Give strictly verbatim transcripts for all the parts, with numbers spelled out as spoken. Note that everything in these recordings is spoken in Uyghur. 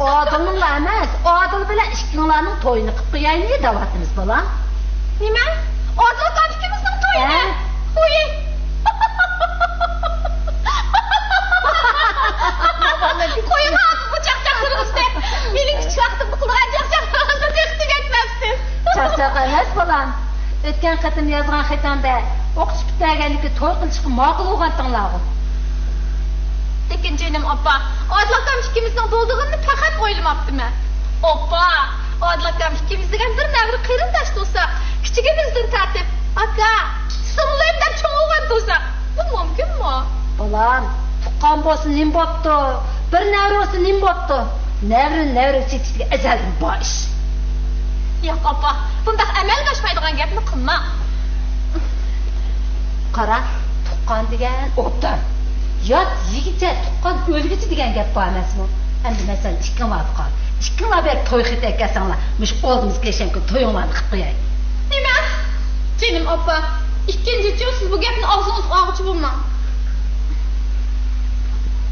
ئادىلنىڭلا ئەمەس، ئادىل بىلەن ئىككىڭلارنىڭ تويىنى قىلىپ قويايلى دەۋاتىمىز، بالام. نېمە؟ ئادىل ئاكام ئىككىمىزنىڭ تويىنى؟ ھە. ۋۇي! قويۇڭ ھازىر بۇ چاقچاقلىرىڭىزنى. مېنىڭ كىچىك ۋاقتىمدا قىلغان چاقچاقلىرىڭىزنى تېخى تۈگەتمەپسىز. چاقچاق ئەمەس، بالام. ئۆتكەن قېتىم يازغان خېتىڭدە ئوقۇش پۈتتۈرگەندىن كېيىن توي قىلىشقا ماقۇل بولغانتىڭلارغۇ. لېكىن جېنىم ئاپا، ئادىل ئاكام ئىككىمىزنىڭ بولىدىغىنىنى پەقەت ئويلىماپتىمەن. ئاپا، ئادىل ئاكام ئىككىمىز دېگەن بىر نەۋرە قېرىنداش تۇرساق، كىچىكىمىزدىن تارتىپ ئاكا، سىڭلىم دەپ چوڭ بولغان تۇرساق، بۇ مۇمكىنمۇ؟ بالام، تۇغقان بولسا نېمە بوپتۇ؟ بىر نەۋرە بولسا نېمە بوپتۇ؟ نەۋرە، نەۋرە چېتىشتىكى ئەزەلدىن بار ئىش. ياق، ئاپا، بۇنداق ئەمەلگە ئاشمايدىغان گەپنى قىلماڭ. قارا، تۇغقان دېگەن ئوبدان. يات يېگىچە، تۇغقان ئۆلگۈچە دېگەن گەپ بار ئەمەسمۇ؟ ئەمدى مەسىلەن، ئىككىڭلار بار. ئىككىڭلار بېرىپ توي خېتى ئەكەلسەڭلار، مۇشۇ ئالدىمىزدىكى يەكشەنبە كۈنى تويۇڭلارنى قىلىپ قوياي. نېمە؟ جېنىم ئاپا، ئىككىنچىچۇ، سىز بۇ گەپنى ئاغزىڭىزغا ئالغۇچى بولماڭ.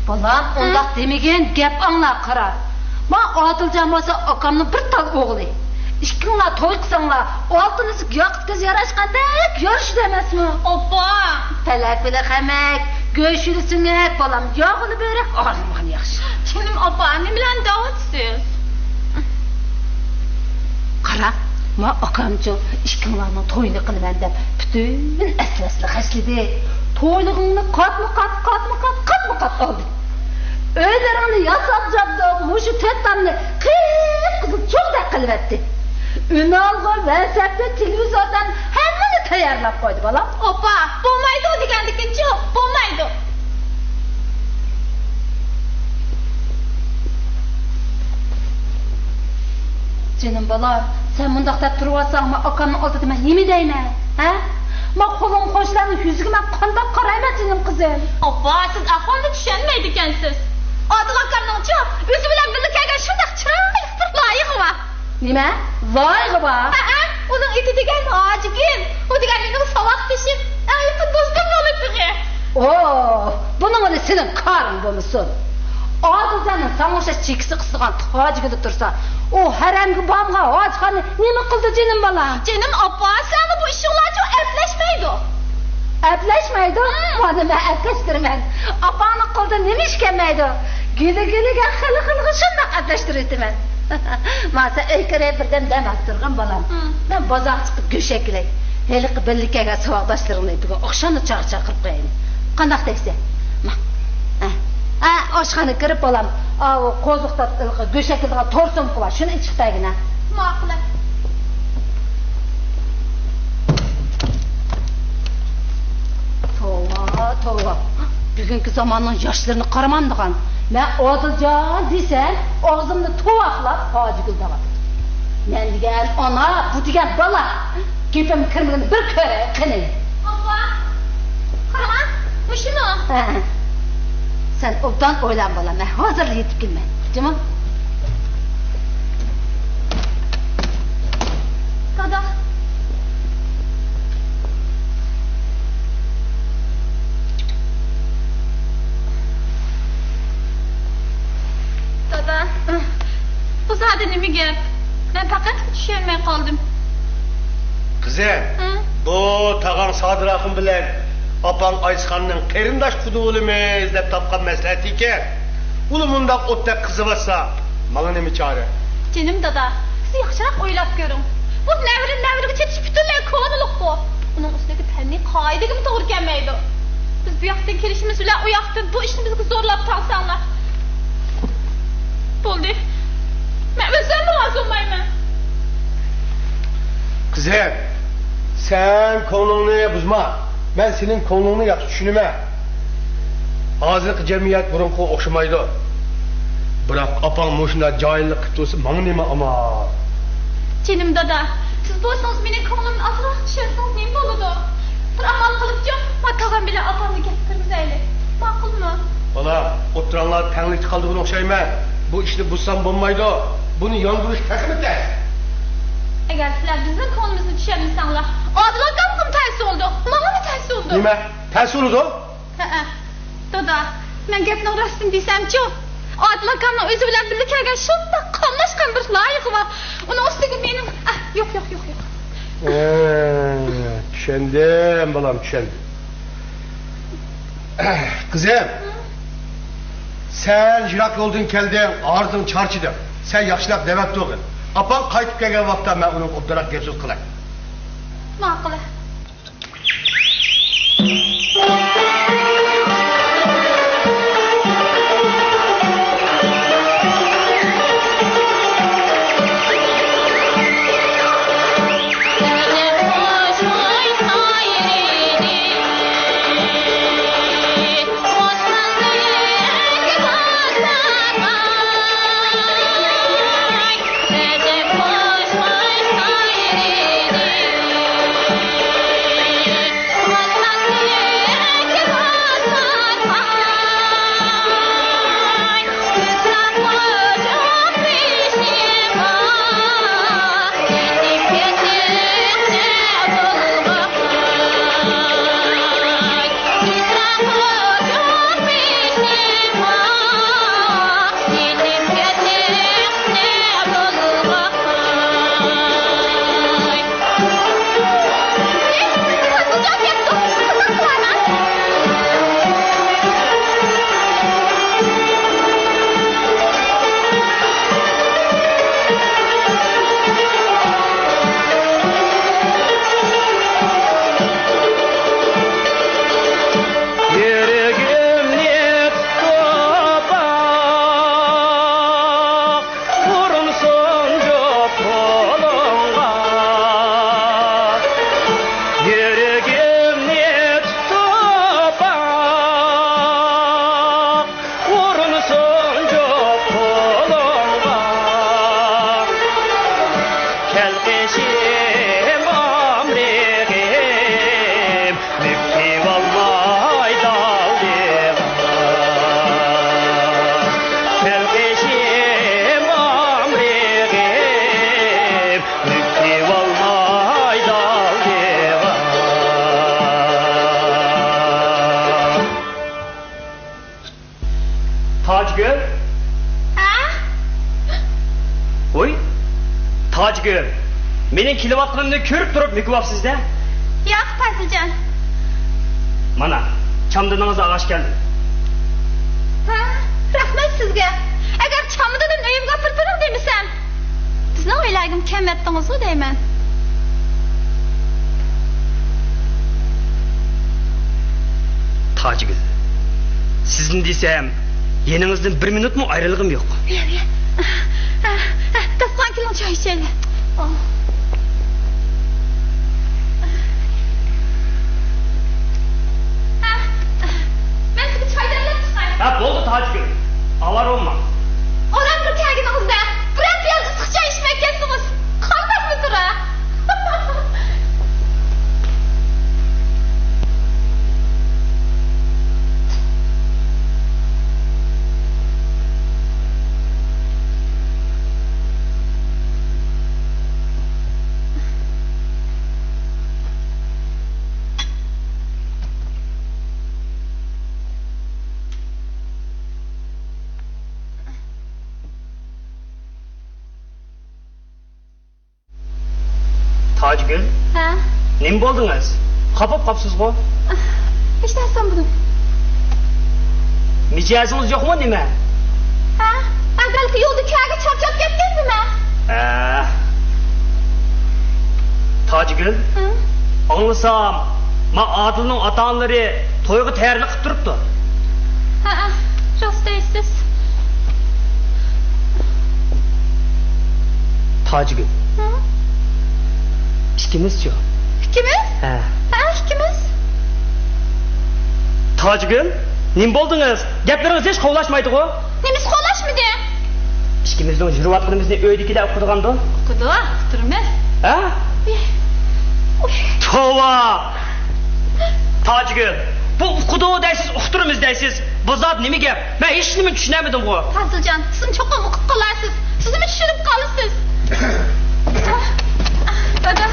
بالام، ھە؟ ئۇنداق دېمىگىن، گەپ ئاڭلا، قارا. ما ئادىلجان بولسا ئاكامنىڭ بىر تال ئوغلى. ئىككىڭلار توي قىلساڭلار، ئالتۇن ئۈزۈك ياقۇت كۆز ياراشقاندەك يارىشىدۇ ئەمەسمۇ؟ ئاپا! پەلەك بىلەن خەمەك، گۆشىدە سۆڭەك، بالام، ياغىلى بۆرەك ئاغرىمىغىنى ياخشى. جېنىم ئاپا، نېمىلەرنى دەۋاتىسىز؟ قارا، ما ئاكامچۇ، ئىككىڭلارنىڭ تويىنى قىلىمەن دەپ پۈتۈن ئەسلىسىنى خەجلىدى. تويلۇقۇڭنى قاتمۇ قات، قاتمۇ قات، قاتمۇ قات ئالدى. ئۆيلىرىڭنى ياساپ جابدۇق، مۇشۇ تۆت تامنى قىپقىزىل چوغدەك قىلىۋەتتى. ئۈنئالغۇ، ۋەنسەپنى، تېلېۋىزوردىن ھەممىنى تەييارلاپ قويدى، بالام. ئاپا، بولمايدۇ دېگەندىكىنچۇ، بولمايدۇ. جېنىم بالام، سەن مۇنداق دەپ تۇرۇۋالساڭ، مەن ئاكامنىڭ ئالدىدا مەن نېمە دەيمەن، ھە؟ مەن قولۇم قوشلارنىڭ يۈزىگە مەن قانداق قارايمەن، جېنىم قىزىم؟ ئاپا، سىز ئەھۋالنى چۈشەنمەيدىكەنسىز. ئادىل ئاكامنىڭچۇ، ئۆزى بىلەن بىللە كەلگەن شۇنداق چىرايلىق بىر لايىقى بار. نېمە؟ لايىقى بار؟ ھەئە، ئۇنىڭ ئېتى دېگەن ھاجىگۈل. ئۇ دېگەن مېنىڭ ساۋاقدىشىم، ئەڭ يېقىن دوستۇم بولىدۇ تېخى. ئوھ، بۇنىڭ بىلەن سېنىڭ كارىڭ بولمىسۇن. ئادىلجاننىڭ ساڭا ئوخشاش چېكىسى قىسىلغان ھاجىگۈلى تۇرسا، ئۇ ھەرەمگە بارمىغان ھاجىخاننى نېمە قىلىدۇ، جېنىم بالام؟ جېنىم ئاپا، سىلەرنىڭ بۇ ئىشىڭلارچۇ ئەپلەشمەيدۇ. ئەپلەشمەيدۇ؟ مانا مەن ئەپلەشتۈرىمەن. ئاپاڭنىڭ قولىدىن نېمە ئىش كەلمەيدۇ؟ گۈلى گۈلىگە، خىلى خىلىغا شۇنداق ئەپلەشتۈرۈۋېتىمەن. مانا سەن ئۆيگە كىرىپ بىردەم دەم ئالسا تۇرغىن، بالام. مم. مەن بازارغا چىقىپ گۆشەك ئېلەي. ھېلىقى بىللە كەلگەن ساۋاقداشلىرىڭنى بۈگۈن ئاخشاملا چاغ چاقىرىپ قويايلى. قانداق دەيسەن؟ ما، ھە، ھە، ئاشخانىغا كىرىپ، بالام، ئاۋۇ قوزۇقتا ھېلىقى گۆشەك ئېلىدىغان تور سومكا بار، شۇنى ئېچىپ بەرگىنە. ماقۇل. توۋا، توۋا. بۈگۈنكى زاماننىڭ ياشلىرىنى قارىمامدىغان. مەن ئادىلجان دېسەم، ئاغزىمنى تۇۋاقلاپ ھاجىگۈل دەۋاتىدۇ. مەن دېگەن ئانا، بۇ دېگەن بالا. گېپىمگە كىرمىگىنى بىر كۆرەي قېنى. ئاپا، قارىغان، مۇشۇمۇ؟ ھە. سەن ئوبدان ئويلان، بالام، مەن ھازىرلا يېتىپ كېلىمەن. جۇمۇ. دادا. دادا، بۇ زادى نېمە گەپ؟ مەن پەقەت چۈشەنمەي قالدىم. قىزىم، ھە؟ بۇ تاغاڭ سادىر ئاخۇن بىلەن ئاپاڭ ئايسىخاننىڭ قېرىنداش قۇدۇق بولىمىز دەپ تاپقان مەسلىھەتى ئىكەن. ئۇلا مۇنداق ئوتتەك قىزىۋاتسا، ماڭا نېمە چارە؟ جېنىم دادا، سىز ياخشىراق ئويلاپ كۆرۈڭ. بۇ نەۋرە نەۋرىگە چېتىش پۈتۈنلەي كونىلىققۇ. ئۇنىڭ ئۈستىگە پەننىي قائىدىگىمۇ توغرا كەلمەيدۇ. بىز بۇ ياقتىن كېلىشىمىز بىلەن ئۇ ياقتىن بۇ ئىشنى بىزگە زورلاپ تاڭساڭلار. بولدى. مەن ئۆزۈممۇ رازى بولمايمەن. قىزىم، سەن كۆڭلۈڭنى بۇزما. مەن سېنىڭ كۆڭلۈڭنى ياخشى چۈشىنىمەن. ھازىرقى جەمئىيەت بۇرۇنقىغا ئوخشىمايدۇ. بىراق ئاپاڭ مۇشۇنداق جاھىللىق قىلىپ تۇرسا، ماڭا نېمە ئامال؟ جېنىم دادا، سىز بولسىڭىز مېنىڭ كۆڭلۈمنى ئازراق چۈشەنسىڭىز نېمە بولىدۇ؟ بىر ئامال قىلىپچۇ، ما تاغام بىلەن ئاپامنى گەپ كىرگۈزەيلى. ماقۇلمۇ؟ بالام، ئوتتۇراڭلار تەڭلىكتە قالىدىغان ئوخشايمەن. بۇ ئىشنى بۇزسام بولمايدۇ. بۇنى ياندۇرۇش تېخىمۇ تەس. ئەگەر سىلەر بىزنىڭ كۆڭلىمىزنى چۈشەنمىسەڭلار، ئادىل ئاكامغىمۇ تەس بولىدۇ، ماڭىمۇ تەس بولىدۇ. نېمە؟ تەس بولىدۇ؟ ھەئە. دادا، مەن گەپنىڭ راستىنى دېسەمچۇ، ئادىل ئاكامنىڭ ئۆزى بىلەن بىللە كەلگەن شۇنداق قاملاشقان بىر لايىقى بار. ئۇنىڭ ئۈستىگە مېنىڭ، ئەھ، يوق، يوق، يوق، يوق. ئە، چۈشەندىم، بالام، چۈشەندىم. قىزىم، سەن يىراق يولدىن كەلدىڭ، ئارزۇڭ چارچىدىڭ. سەن ياخشىلاپ دەۋەت تۇرغىن. ئاپاڭ قايتىپ كەلگەن ۋاقىتتا مەن ئۇنىڭغا ئوبدانراق گەپ سۆز قىلاي. ماقۇل. يۈرىكىمنى تۇتۇپ باق، ئۇرۇنسۇن جۇت قولۇڭغا. يۈرىكىمنى تۇتۇپ باق، ئۇرۇنسۇن جۇت قولۇڭغا. كەل قېشىم ئامرىغىم، مۈكۈۋالماي دالدىغا. كەل قېشىم ئامرىغىم، مۈكۈۋالماي دالدىغا. تاجگۈل؟ ھە؟ ۋوي، تاجگۈل، مېنىڭ كېلىۋاتقىنىمنى كۆرۈپ تۇرۇپ مۆكۈۋاپسىز-دە. ياق، پازىلجان. مانا، چامدىنىڭىزنى ئاغاش كەلدىم. ھە، رەھمەت سىزگە. ئەگەر چامدىنىمنى ئۆيۈمگە ئاپىرىپ بېرىڭ دېمىسەم، بىزنىڭ ئۆيلەرگىمۇ كەلمەپتىڭىزغۇ دەيمەن. تاجگۈل، سىزنى دېسەم، يېنىڭىزدىن بىر مىنۇتمۇ ئايرىلغۇم يوق. داستىخان كېلىڭ، چاي ئىچەيلى. مەن سىزگە چاي تەييارلاپ چىقاي. ھە، بولدى تاجگۈل، ئاۋارە بولماڭ. ئادەمگە كەلگىنىڭىزدە بىرەر پىيالە ئىسسىق چاي ئىچمەي كەتسىڭىز قانداقمۇ تۇرا؟ تاجگۈل؟ ھە؟ نېمە بولدىڭىز؟ خاپا بولۇپ قاپسىزغۇ؟ ھېچ نەرسە بولمىدىم. مىجەزىڭىز يوقمۇ نېمە؟ ھە؟ ھە، بەلكى يولدا كەلگە چارچاپ كەتكەندىمەن. ھە. تاجگۈل؟ ھە؟ ئاڭلىسام، ما ئادىلنىڭ ئاتا-ئانىلىرى تويغا تەييارلىق قىلىپ تۇرۇپتۇ. ھەئە، راست دەيسىز. تاجگۈل. ھە؟ ئىككىمىزچۇ؟ ئىككىمىز؟ ھە. ھە، ئىككىمىز. تاجگۈل، نېمە بولدىڭىز؟ گەپلىرىڭىز ھېچ قوۋلاشمايدىغۇ؟ نېمىسى قوۋلاشمىدى؟ ئىككىمىزنىڭ يۈرۈۋاتقىنىمىزنى ئۆيدىكىلەر ئۇقىدىغاندۇ؟ ئۇقىدۇ، ئۇقتۇرىمىز. ھە؟ ئۇي، ئۇي. توۋا! تاجگۈل، بۇ ئۇقىدۇ دەيسىز، ئۇقتۇرىمىز دەيسىز. بۇ زادى نېمە گەپ؟ مەن ھېچنېمىنى چۈشىنەلمىدىمغۇ؟ پازىلجان، سىزمۇ چوقۇم ئۇقۇپ قالارسىز. سىزمۇ چۈشىنىپ قالىسىز. دادا،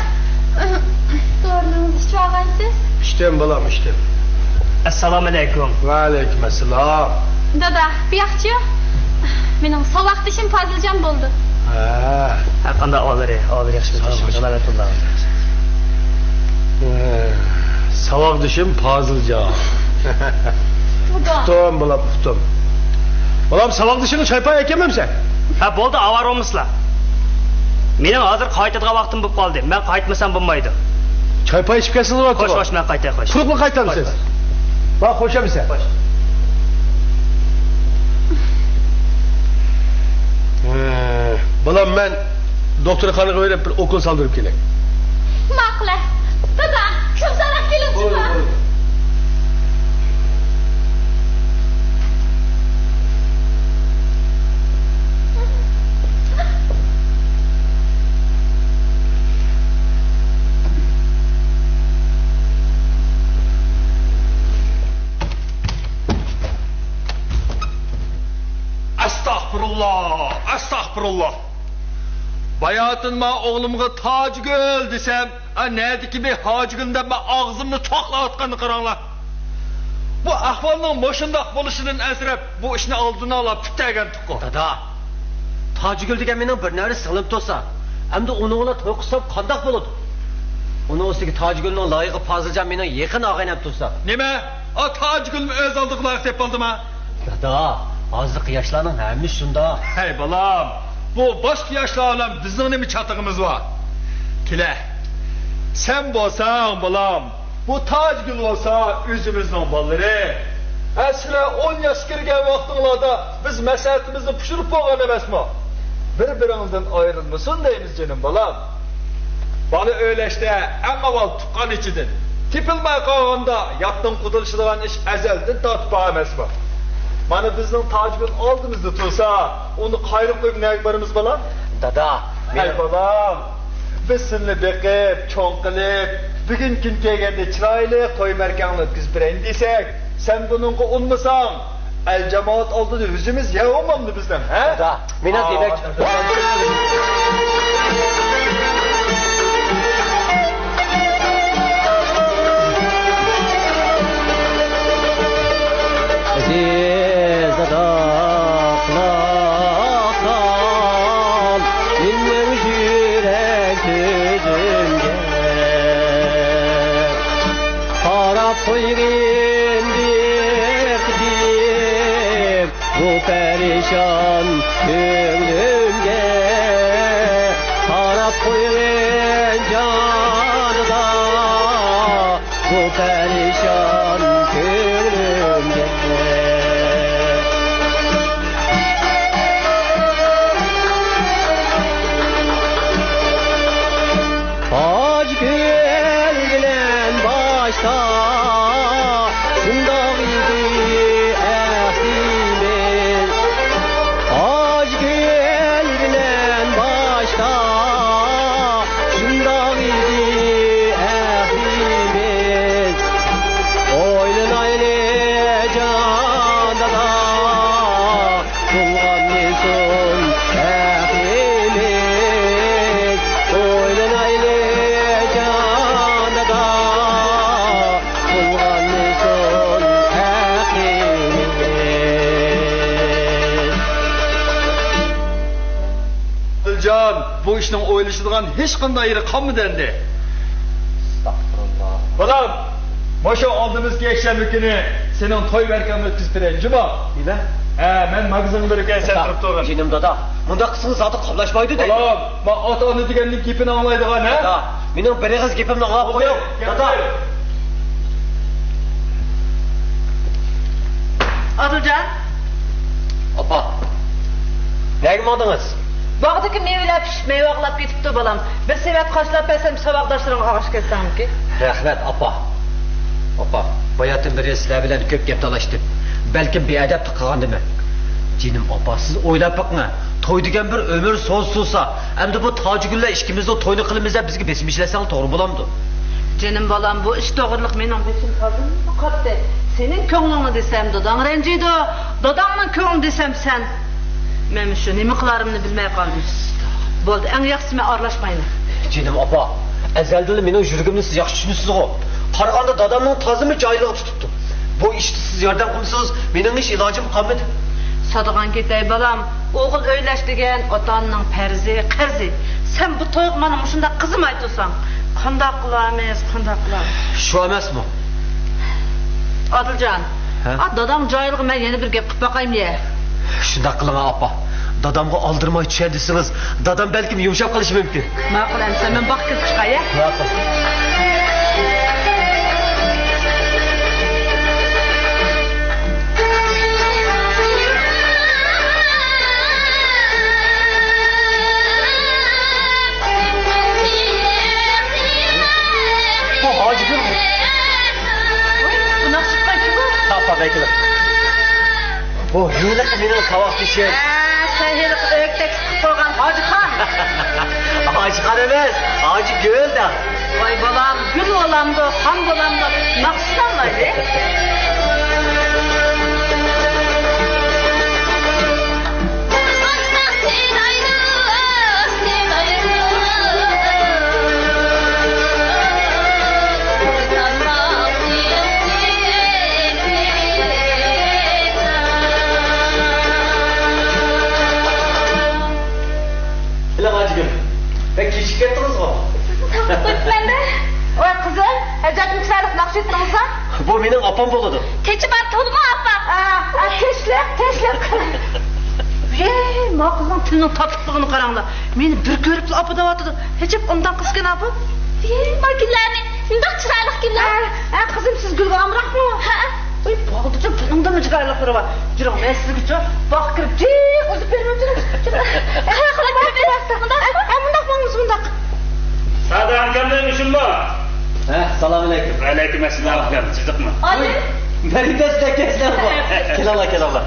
دورىلىرىڭىزنى ئىچىۋالغايسىز. ئىچتىم، بالام، ئىچتىم. ئەسسالامۇئەلەيكۇم. ۋەئەلەيكۇم ئەسسالام. دادا، بۇ ياقچۇ؟ مېنىڭ ساۋاقدىشىم پازىلجان بولدى. ھە. ھە، قانداق ئەھۋاللىرى؟ ئەھۋاللىرى ياخشىمۇ؟ سالامەتمۇ؟ ھە، ساۋاقدىشىم پازىلجان. ئۇقتۇم، بالام، ئۇقتۇم. بالام، ساۋاقدىشىڭنى چاي پاي ئەكەلمەمسەن؟ ھە، بولدى، ئاۋارە بولمىسىلا. مېنىڭ ھازىر قايتىدىغان ۋاقتىم بولۇپ قالدى. مەن قايتمىسام بولمايدۇ. چاي پاي ئىچىپ كەلسىڭىز بولاتتىغۇ. خوش، خوش، مەن قايتاي، خوش. قۇرۇقلا قايتامسىز؟ خوش، خوش. ۋاي، خوش ئەمىسە. خوش. ھە، بالام، مەن دوختۇرخانىغا بېرىپ بىر ئوكۇل سالدۇرۇپ كېلەي. ماقۇل. دادا، كىم ساراپ كېلىڭ. بولدى، بولدى. ئەستەغپۇرۇللا، ئەستەغپۇرۇللا. باياتىن مەن ئوغلۇمغا تاجىگۈل دېسەم، ئا، نەدىكى بىر ھاجىگۈل دەپ مەن ئاغزىمنى چوقلاۋاتقاننى قاراڭلار. بۇ ئەھۋالنىڭ مۇشۇنداق بولۇشىدىن ئەنسىرەپ، بۇ ئىشنى ئالدىنى ئالا پۈتتۈرگەنتۇققۇ. دادا، تاجىگۈل دېگەن مېنىڭ بىر نەۋرە سىڭلىم تۇرسا، ئەمدى ئۇنىڭ بىلەن توي قىلسام قانداق بولىدۇ؟ ئۇنىڭ ئۈستىگە تاجىگۈلنىڭ لايىقى پازىلجان مېنىڭ يېقىن ئاغىنەم تۇرسا. نېمە؟ ئا، تاجىگۈلمۇ ئۆز ئالدىغا لايىق دەپ قالدىما؟ دادا، ھازىرقى ياشلارنىڭ ھەممىسى شۇنداق. ھەي، بالام، بۇ باشقا ياشلار بىلەن بىزنىڭ نېمە چاتىقىمىز بار؟ كېلە، سەن بولساڭ، بالام، بۇ تاجىگۈل بولسا ئۆزىمىزنىڭ بالىلىرى. ھە، سىلەر ئون ياشقا كىرگەن ۋاقتىڭلاردا بىز مەسلىھەتىمىزنى پۇشۇرۇپ بولغان ئەمەسمۇ؟ بىر-بىرىڭدىن ئايرىلمىسۇن دەيمىز، جېنىم بالام. بالا ئۆيلەشتە ئەڭ ئاۋۋال تۇغقان ئىچىدىن، تېپىلماي قالغاندا ياتتىن قۇدىلىشىدىغان ئىش ئەزەلدىن تارتىپ بار ئەمەسمۇ؟ مانا بىزنىڭ تاجىگۈل ئالدىمىزدا تۇرسا، ئۇنى قايرىپ قويۇپ نەگە بارىمىز، بالام؟ دادا، ھەي، مېنىڭ بالام، بىز سىلىنى بېقىپ، چوڭ قىلىپ، بۈگۈن كۈن كەلگەندە چىرايلىق توي مەرىكەڭنى ئۆتكۈزۈپ بېرەيلى دېسەك، سەن بۇنىڭغا ئۇنىمىساڭ، ئەل جامائەت ئالدىدا يۈزىمىز يەۋ بولمامدۇ بىزنىڭ، ھە؟ دادا، مېنىڭ دېمەك، ئەزىز دادا، قۇلاق سال مېنىڭ يۈرەك سۆزۈمگە. قاراپ قويغىن بىر قېتىم بۇ پەرىشان كۆڭلۈمگە. قاراپ قويغىن جانىدا بۇ پەرىشان كۆڭلۈمگە. تاجگۈل بىلەن باشتا شۇنداق ئىدى ئەھدىمىز. تاجگۈل بىلەن باشتا شۇنداق ئىدى ئەھدىمىز. ئويلىنايلى جان دادا، بولغانمىسۇن ھەققىمىز؟ ئويلىنايلى جان دادا، بولغانمىسۇن ھەققىمىز؟ ئادىلجان، بۇ ئىشنىڭ ئويلىشىدىغان ھېچقانداق يېرى قالمىدى ئەمدى. ئەستەغپۇرۇللا. بالام، مۇشۇ ئالدىمىزدىكى يەكشەنبە كۈنى سېنىڭ توي مەرىكەڭنى ئۆتكۈزۈپ بېرەيلى، جۇمۇ. نېمە؟ ھە، مەن ماگىزىنغا بېرىپ كېلەي، سەن تۇرۇپ تۇرغىن. جېنىم دادا، مۇنداق قىلسىڭىز زادى قاملاشمايدۇ دەيمەن. بالام، مەن ئاتا-ئانا دېگەننىڭ گېپىنى ئاڭلايدىغان، ھە؟ دادا، مېنىڭ بىر ئېغىز گېپىمنى ئاڭلاپ قويۇڭ، دادا. ئادىلجان. ئاپا، نەگە ماڭدىڭىز؟ باغدىكى مېۋىلەر پىشىپ مەيۋە ئاغلاپ كېتىپتۇ، بالام. بىر سېۋەت قاچىلاپ بەرسەم، ساۋاقداشلىرىڭغا ئاغاش كەتسەڭمىكىن؟ رەھمەت، ئاپا. ئاپا، باياتىن بېرى سىلەر بىلەن كۆپ گەپ تالاشتىم. بەلكىم بىئەدەپلىك قىلغاندىمەن. جېنىم ئاپا، سىز ئويلاپ بېقىڭە. توي دېگەن بىر ئۆمۈر سوزۇلسا، ئەمدى بۇ تاجىگۈللەر ئىككىمىزلا توينى قىلىمىز دەپ بىزگە بېسىم ئىشلەتسەڭلار توغرا بولامدۇ؟ جېنىم بالام، بۇ ئىش توغرىلىق مېنىڭ بېشىم تازىمۇ قاتتى. سېنىڭ كۆڭلۈڭنى دېسەم، داداڭ رەنجىيدۇ. داداڭنىڭ كۆڭلىنى دېسەم، سەن. مەن شۇ نېمە قىلارىمنى بىلمەي قالدىم. بولدى، ئەڭ ياخشىسى مەن ئارىلاشمايمەن. جېنىم ئاپا، ئەزەلدىنلا مېنىڭ يۈرىكىمنى سىز ياخشى چۈشىنىسىزغۇ؟ قارىغاندا دادامنىڭ تازىمۇ جايلىقى تۇتۇپتۇ. بۇ ئىشتا سىز ياردەم قىلمىسىڭىز، مېنىڭ ھېچ ئىلاجىم قالمىدى. سادىغان كېتەي، بالام. ئوغۇل ئۆيلەش دېگەن ئاتا-ئانىنىڭ پەرزى، قەرزى. سەن بۇ تويغا مانا مۇشۇنداق قىزىماي تۇرساڭ، قانداق قىلارمىز، قانداق قىلارمىز؟ شۇ ئەمەسمۇ؟ ئادىلجان، ھە؟ ئا، داداڭ جاھىلغا مەن يەنە بىر گەپ قىلىپ باقايمۇ يە؟ شۇنداق قىلىڭ، ئاپا. دادامغا ئالدىرىماي چۈشەن دېسىڭىز، دادام بەلكىم يۇمشاپ قېلىشى مۇمكىن. ماقۇل، ئەمىسە مەن باغقا كىرىپ چىقاي، ھە؟ ماقۇل. بۇ ھاجىگۈلمۇ؟ ۋاي، بۇ ناخشا ئېيتقان كىم بۇ؟ تاپا بەكرى. بۇ ھېلىقى مېنىڭ ساۋاقدىشىم. ھە، سەن ھېلىقى ئۆگدەك قىلىپ قويغان ھاجىخان. ھاجىخان ئەمەس، ھاجىگۈل دەڭ. ۋاي بالام، گۈل بولامدۇ، خان بولامدۇ، ناخشا سالمايلى. بىلىڭ، ھاجىگۈل، بەك كېچىكىپ كەتتىڭىزغۇ؟ سىزنى تاپقىلى قويۇپتىمەن-دە. ۋاي قىزىم، ئەجەبمۇ چىرايلىق ناخشا ئېيتتىڭىز-ھە. بۇ مېنىڭ ئاپام بولىدۇ. تېچى بار، تولىمۇ ئاپا. ئا، ئا، تىنچلىق، تىنچلىق. ۋەي، ما قىزنىڭ تىلىنىڭ تاتلىقلىقىنى قاراڭلار. مېنى بىر كۆرۈپلا ئاپا دەۋاتىدۇ. ئەجەب ئوبدان قىزكەن-ھە بۇ. ۋەي، ما گۈللەرنى، شۇنداق چىرايلىق گۈللەر. ھە، ھە، قىزىم، سىز گۈلگە ئامراقمۇ؟ ھە. ۋاي، بالدۇرجان، بۇنىڭدىنمۇ جىگەرلىقلىرى بار. يۈرۈڭ، مەن سىزگە چوڭ باغقا كىرىپ جىق ئۈزۈپ بېرىمەن. قاياققا؟ مۇنداق، مۇنداق، مۇنداق. ھە، ھە، مۇنداق ماڭىمىز، مۇنداق. سادىر ئاكامدىن ئۈچۈنمۇ؟ ھە، سالام ئەلەيكۇم. ۋەئەلەيكۇم ئەسسالام ئاكام، جىقمۇ؟ ئادىل. مەرىدە سىلەر كەلسىلەر. كېلىڭلار، كېلىڭلار.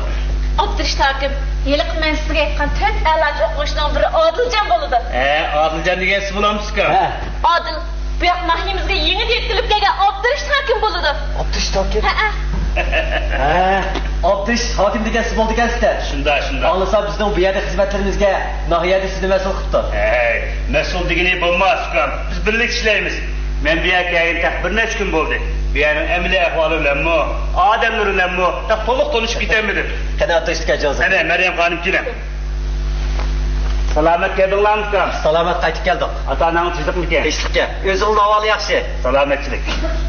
ئابدۇرېشىت ھاكىم، ھېلىقى مەن سىزگە ئېيتقان تۆت ئەلا چوققا ئىشنىڭ بىرى ئادىلجان بولىدۇ. ھە، ئادىلجان دېگەن سىز بولامسىز ئۇكام؟ ھە. ئادىل، بۇ ياق ناھىيەمىزگە يېڭى يېتىلىپ كەلگەن ئابدۇرېشىت ھاكىم بولىدۇ. ئابدۇرېشىت ھاكىم؟ ھەئە. ھە، ئابدۇرېشىت ھاكىم دېگەن سىز بولىدىكەنسىز-دە. شۇنداق، شۇنداق. ئاڭلىسام، بىزنىڭ بۇ يەردە خىزمەتلىرىمىزگە ناھىيەدە سىزنى مەسئۇل قىپتۇ. ھەي، مەسئۇل دېگىنى بولماس، ئۇكام. بىز بىرلىكتە ئىشلەيمىز. مەن بۇ يەرگە كەلگىلى تېخى بىر نەچچە كۈن بولدى. بۇ يەرنىڭ ئەمەلىي ئەھۋالى بىلەنمۇ، ئادەملىرى بىلەنمۇ تېخى تولۇق تونۇشۇپ كېتەلمىدىم. قېنى، ئابدۇرېشىت ئاكا، جازا. قېنى، مەريەم خانىم، كېلىڭ. سالامەت كەلدىڭلارمۇ، ئۇكام؟ سالامەت قايتىپ كەلدۇق. ئاتا-ئاناڭ تىنچلىقمىكەن؟ تىنچلىقكەن. ئۆزىڭىزنىڭ ئەھۋالى ياخشى؟ سالامەتچىلىك.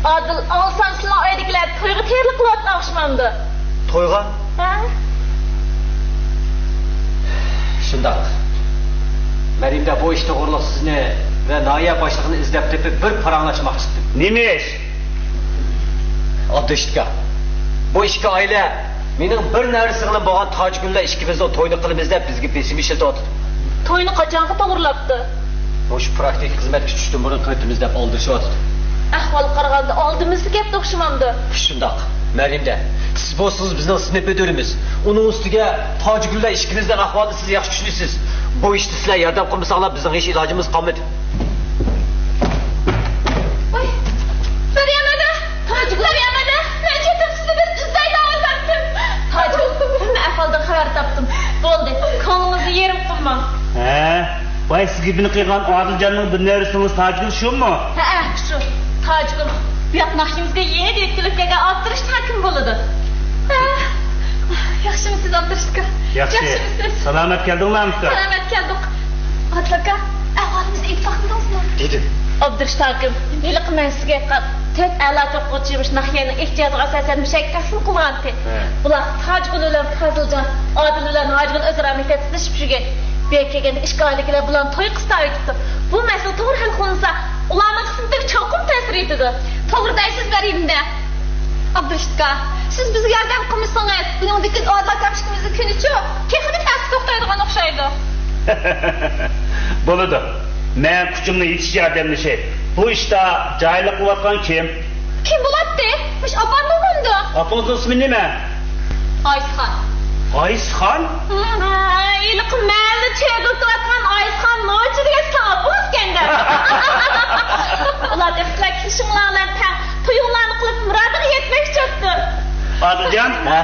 ئادىل، ئاڭلىسام، سىلىنىڭ ئۆيدىكىلەر تويغا تەييارلىق قىلىۋاتقان ئوخشىمامدۇ؟ تويغا؟ ھە؟ شۇنداق. مەريەم دە، بۇ ئىش توغرۇلۇق سىزنى ۋە ناھىيە باشلىقىنى ئىزدەپ تېپىپ، بىر پاراڭلاشماقچى ئىدىم. نېمە ئىش؟ ئابدۇرېشىت ئاكا، بۇ ئىككى ئائىلە مېنىڭ بىر نەۋرە سىڭلىم بولغان تاجگۈل بىلەن ئىككىمىزنىڭ تويىنى قىلىمىز دەپ بىزگە بېسىم ئىشلىتىۋاتىدۇ. توينى قاچانغا توغرىلاپتۇ؟ مۇشۇ پراكتىكا خىزمەتكە چۈشۈشتىن بۇرۇن قىلىۋېتىمىز دەپ ئالدىرىشىۋاتىدۇ. ئەھۋالغا قارىغاندا ئالدىمىزدا گەپتە ئوخشىمامدۇ؟ شۇنداق. مەريەم دە، سىز بولسىڭىز بىزنىڭ سىنىپ مۇدىرىمىز. ئۇنىڭ ئۈستىگە تاجگۈل بىلەن ئىككىمىزنىڭ ئەھۋالىنى سىز ياخشى چۈشىنىسىز. بۇ ئىشتا سىلەر ياردەم قىلمىساڭلار بىزنىڭ ھېچ ئىلاجىمىز قالمىدى. ۋاي، مەريەم ھەدە! تاجگۈل! مەريەم ھەدە! مەن چېتىپ سىزنى بىر ئىزدەي دەۋاتاتتىم. تاجگۈل، ھەممە ئەھۋالدىن خەۋەر تاپتىم. بولدى، كۆڭلىڭىزنى يېرىم قىلماڭ. ھە؟ ۋاي، سىزگە بىنى قىلغان ئادىلجاننىڭ بىر نەۋرىسىڭىز تاجگۈل شۇمۇ؟ ھەئە، شۇ. تاجگۈل بۇ ياق ناھىيەمىزگە يېڭى يېتىلىپ كەلگەن ئابدۇرېشىت ھاكىم بولىدۇ. ھە. ياخشىمۇسىز، ئابدۇرېشىت ئاكا؟ ياخشى. ياخشىمۇسىز؟ سالامەت كەلدىڭلارمۇ ئۇكا؟ سالامەت كەلدۇق. ئادىل ئاكا، ئەھۋالىمىزنى ئېيتىپ باقمىدىڭىزمۇ؟ دېدىم. ئابدۇرېشىت ھاكىم، ھېلىقى مەن سىزگە ئېيتقان تۆت ئەلا چوققىچى مۇشۇ ناھىيەنىڭ ئېھتىياجىغا ئاساسەن مۇشۇ يەرگە تەقسىم قىلغانتى. ھە. بۇلار تاجگۈل بىلەن پازىلجان، ئادىل بىلەن ھاجىگۈل ئۆزئارا مەكتەپتە سىنىشىپ يۈرگەن. بۇ يەرگە كەلگەندە ئىككى ئائىلىگىلەر بۇلارنى توي قىلسا ئۆتۈپتۇ. بۇ مەسىلە توغرا ھەل قىلىنسا، ئۇلارنىڭ قىسمىتىگە چوقۇم تەسىر يېتىدۇ. توغرا دەيسىز، مەريەم دە. ئابدۇرېشىت ئاكا، سىز بىزگە ياردەم قىلمىسىڭىز، بۈگۈندىن كېيىن ئادىل ئاكام ئىككىمىزنىڭ كۈنىچۇ تېخىمۇ تەستە توختايدىغان ئوخشايدۇ. بولىدۇ. مەن كۈچۈمنىڭ يېتىشىچە ياردەملىشەي. بۇ ئىشتا جاھىللىق قىلىۋاتقان كىم؟ كىم بولاتتى؟ مۇشۇ ئاپاممۇ بولامدۇ؟ ئاپىڭىزنىڭ ئىسمى نېمە؟ ئايسىخان. ئايسىخان؟ ھېلىقى مەھەللىدە چۆگۈلىتىۋاتقان ئايسىخان نوچى دېگەن سىزنىڭ ئاپىڭىزكەن-دە. ئۇلار تېخى سىلەر كېلىشىڭلار بىلەن تەڭ تويۇڭلارنى قىلىپ مۇرادىغا يەتمەكچى بوپتۇ. ئادىلجان. ھە؟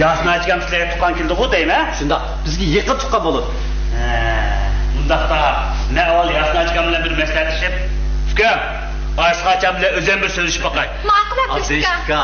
ياسىن ئاچىكام سىلەرگە تۇغقان كېلىدىغۇ دەيمەن. شۇنداق، بىزگە يېقىن تۇغقان بولىدۇ. ھە، ئۇنداقتا مەن ئاۋۋال ياسىن ئاچىكام بىلەن بىر مەسلىھەتلىشىپ، ئۇكام، ئايسىخان ئاچام بىلەن ئۆزۈم بىر سۆزلىشىپ باقاي. ماقۇل، ئابدۇرېشىت ئاكا.